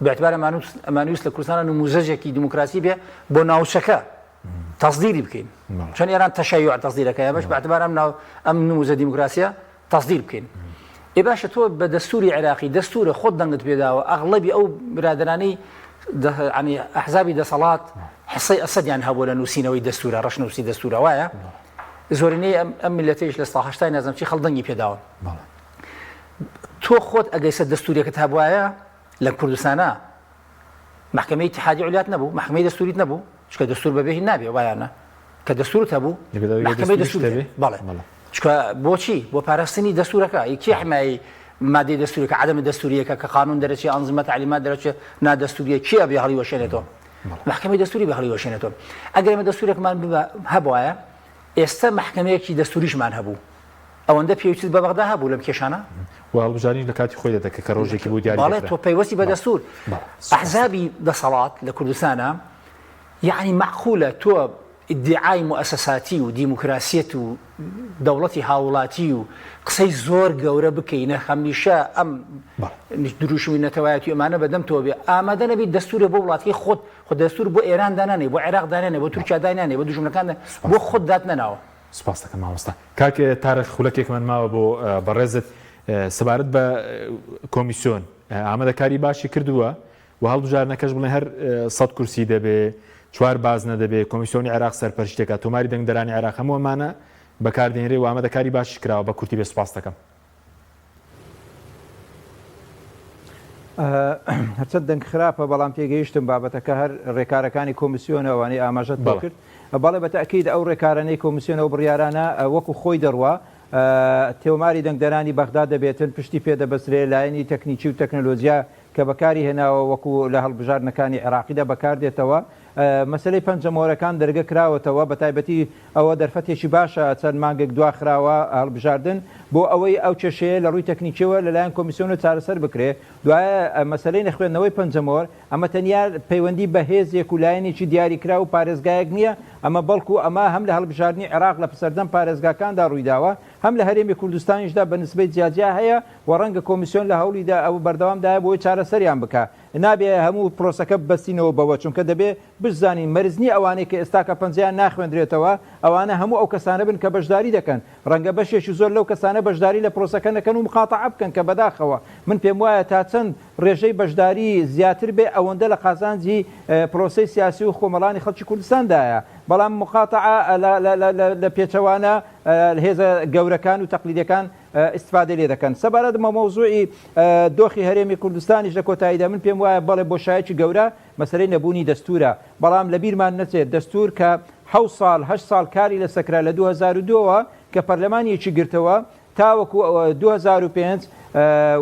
B: باعتبار ئەمانویست لە کوردستانە نموزەجێکی دیموکراسی بێ بۆ ناوچەکە تەصدیری بکەین چۆن ئێران تەشەیوع تەصدیرەکە ئەمەش باعتبار ئەم ناو ئەم نموزە دیموکراسیە تەصدیر بکەین ئێ باشە تۆ بە دەستوری عێراقی دەستورە خۆت دەنگت پێداوە ئەغڵەبی ئەو برادەرانەی ینی ئەحزابی دەسەڵات حسەی ئەسەدیان هەبوو لە نووسینەوەی دەستورە ڕەشنووسی دەستورە وایە زۆرینەی ئەم میلەتەیش لە سا هەشتای نازم چی خەڵ دەنگی پێداوە تۆ خۆت ئەگەیسە دەستورێکت هەبواە لە کوردستانە مەحکەمەی ئیتیحادی عولیات نەبوو، مەحکەمەی دەستوریت نەبوو، چونکە دەستور بەبێ هین نابێ وایانە کە دەستورت هەبوو مەحکەمەی دەستور بەڵێ چونکە بۆچی بۆ پاراستنی دەستورەکە کێ حمایەی مادەی دەستورەکە عدم دەستوریەکە کە قانون دەرەچێ ئەنزمە تعلیمات دەرەچێ نادەستوریە کێ بێ هەڵیوەشێنێتەوە مەحکەمەی دەستوری بە هەڵیوەشێنێتەوە ئەگەر ئێمە دەستورێکمان هەبوایە ئێستا مەحکەمەیەکی دەستوریشمان هەبوو ئەوەندە پێویستت بە بەغدا هەبوو لەم کێشانە؟
A: و هەڵبژاردنیش لە کاتی خۆیدا دەکرێت کە ڕۆژێکی بۆ دیاری
B: بەڵێ
A: دەکرا.
B: تۆ پەیوەستی بە دەستور.
A: بەڵێ.
B: ئەحزابی دەسەڵات لە کوردستانا یەعنی مەعقولە تۆ ئیدیعای موئەسەساتی و دیموکراسیەت و دەوڵەتی هاووڵاتی و قسەی زۆر گەورە بکەی نە هەمیشە ئەم دروشمی نەتەوایەتی و ئەمانە بەدەم تۆ بێ ئامادە نەبی دەستورێ بۆ وڵاتەکەی خۆت خۆ دەستور بۆ ئێران دانانێ بۆ عێراق دانانێ بۆ تورکیا داینانێ بۆ دوژمنەکان بۆ خۆت داتنەناوە.
A: سپاست دەکەم مامۆستا. کاک تارق خولەکێکمان ماوە بۆ بەڕێزت سەبارەت بە کۆمیسیۆن ئامادەکاری باشی کردووە و هەڵبژاردنەکەش بڵێن هەر سەد کورسی دەبێ چوار بازنە دەبێ کۆمیسیۆنی عێراق سەرپەرشتی دەکات تۆماری دەنگدەرانی عێراق هەموو ئەمانە بەکاردێنرێ و ئامادەکاری باشیش کراوە بە کورتی بێ سپاست دەکەم.
C: هەرچەند دەنگ خراپە بەڵام تێگەیشتم بابەتەکە هەر ڕێکارەکانی کۆمیسیۆنە ئەوانەی ئاماژەت بۆ کرد بەڵێ بە تەئکید ئەو ڕێکارانەی کۆمیسیۆن ئەو بڕیارانە وەکو خۆی دەڕوا تێوماری دەنگدەرانی بەغدا دەبێتن پشتی پێ دەبەسترێ لایەنی تەکنیکی و تەکنەلۆجیا کە بەکاری هێناوە وەکو لە هەڵبژاردنەکانی عێراقیدا بەکاردێتەوە. مەسەلەی پەنجەمۆرەکان دەرگە کراوەتەوە، بەتایبەتی ئەوە دەرفەتێکی باشە چەند مانگێک دواخراوە هەڵبژاردن بۆ ئەوەی ئەو کێشەیە لە ڕووی تەکنیکیەوە لەلایەن کۆمیسیۆنەوە چارەسەر بکرێ. دوایە مەسەلەی نەخوێندنەوەی پەنجەمۆر ئەمە تەنیا پەیوەندی بە هێزێک و لایەنێکی دیاریکراو و پارێزگایەک نییە، ئەمە بەڵکو ئەمە هەم لە هەڵبژاردنی عێراق لە سەردەم پارێزگاکاندا ڕوویداوە، هەم لە هەرێمی کوردستانیشدا بە نسبەی جیاجیا هەیە و ڕەنگە کۆمیسیۆن لە هەوڵیدا ئەو بەردەوامدایە بۆی چارەسەریان بکا. نابێ هەموو پرۆسەکە ببەستینەوە بەوە، چونکە دەبێ بشزانین مەرج نییە ئەوانەی کە ئێستاکە پەنجەیان ناخوێندرێتەوە ئەوانە هەموو ئەو کەسانە بن کە بەشداری دەکەن، ڕەنگە بەشێکی زۆر لەو کەسانە بەشداری لە پرۆسەکە نەکەن و مقاتەعە بکەن کە بەداخەوە من پێموایە تا چەند ڕێژەی بەشداری زیاتر بێ ئەوەندە لە قازانجی پرۆسەی سیاسی و کۆمەڵانی خەڵکی کوردستاندایە بەڵام مقاتەعە لە پێچەوانە هێزە گەورەکان و تەقلیدیەکان ئیستفادەی لێ دەکەن. سەبارەت بە مەوزوعی دۆخی هەرێمی کوردستانیش لە کۆتاییدا من پێم وایە بەڵێ بۆشایەکی گەورە مەسەلەی نەبوونی دەستوورە، بەڵام لەبیرمان نەچێت دەستوور کە حەوت ساڵ هەشت ساڵ کاری لەسەر کرا لە 2002 ەوە کە پەرلەمان یەکی گرتەوە تاوەکو 2005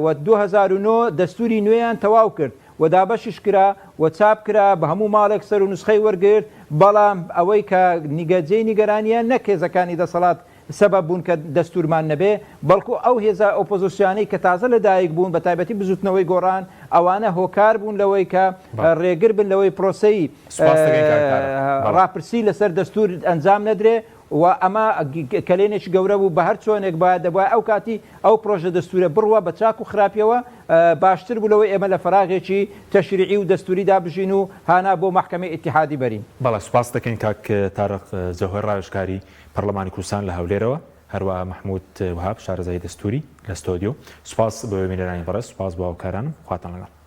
C: و 2009 دەستووری نوێیان تەواو کرد و دابەشیش کرا و چاپ کرا بە هەموو ماڵێک سەر و نوسخەی وەرگرت، بەڵام ئەوەی کە جێی نیگەرانییە نەک هێزەکانی دەسەڵات سەبەب بوون کە دەستوورمان نەبێ، بەڵکو ئەو هێزە ئۆپۆزسیۆنانەی کە تازە لە دایک بوون، بە تایبەتی بزووتنەوەی گۆڕان، ئەوانە هۆکار بوون لەوەی کە ڕێگر بن لەوەی پرۆسەی ڕاپرسی لەسەر دەستوور ئەنجام نەدرێ و ئەمە کەلێنێکی گەورە بوو، بە هەر چۆنێک بایە دەبوایە ئەو کاتی ئەو پرۆژە دەستوورە بڕوا بە چاک و خراپیەوە باشتر بوو لەوەی ئێمە لە فەراغێکی تەشریعی و دەستووریدا بژین و هانا بۆ مەحکەمەی ئیتیحادی بەرین.
A: بەڵێ سوپاست دەکەین کاک تارق جەوهەر ڕاوێژکاری پەڕلەمانی کوردستان لە هەولێرەوە، هەروەها مەحمود وەهاب شارەزای دەستووری لە ستۆدیۆ. سوپاس بۆ بینەرانی بەڕێز، سوپاس بۆ هاوکارانم، خواتان لەگەڵ.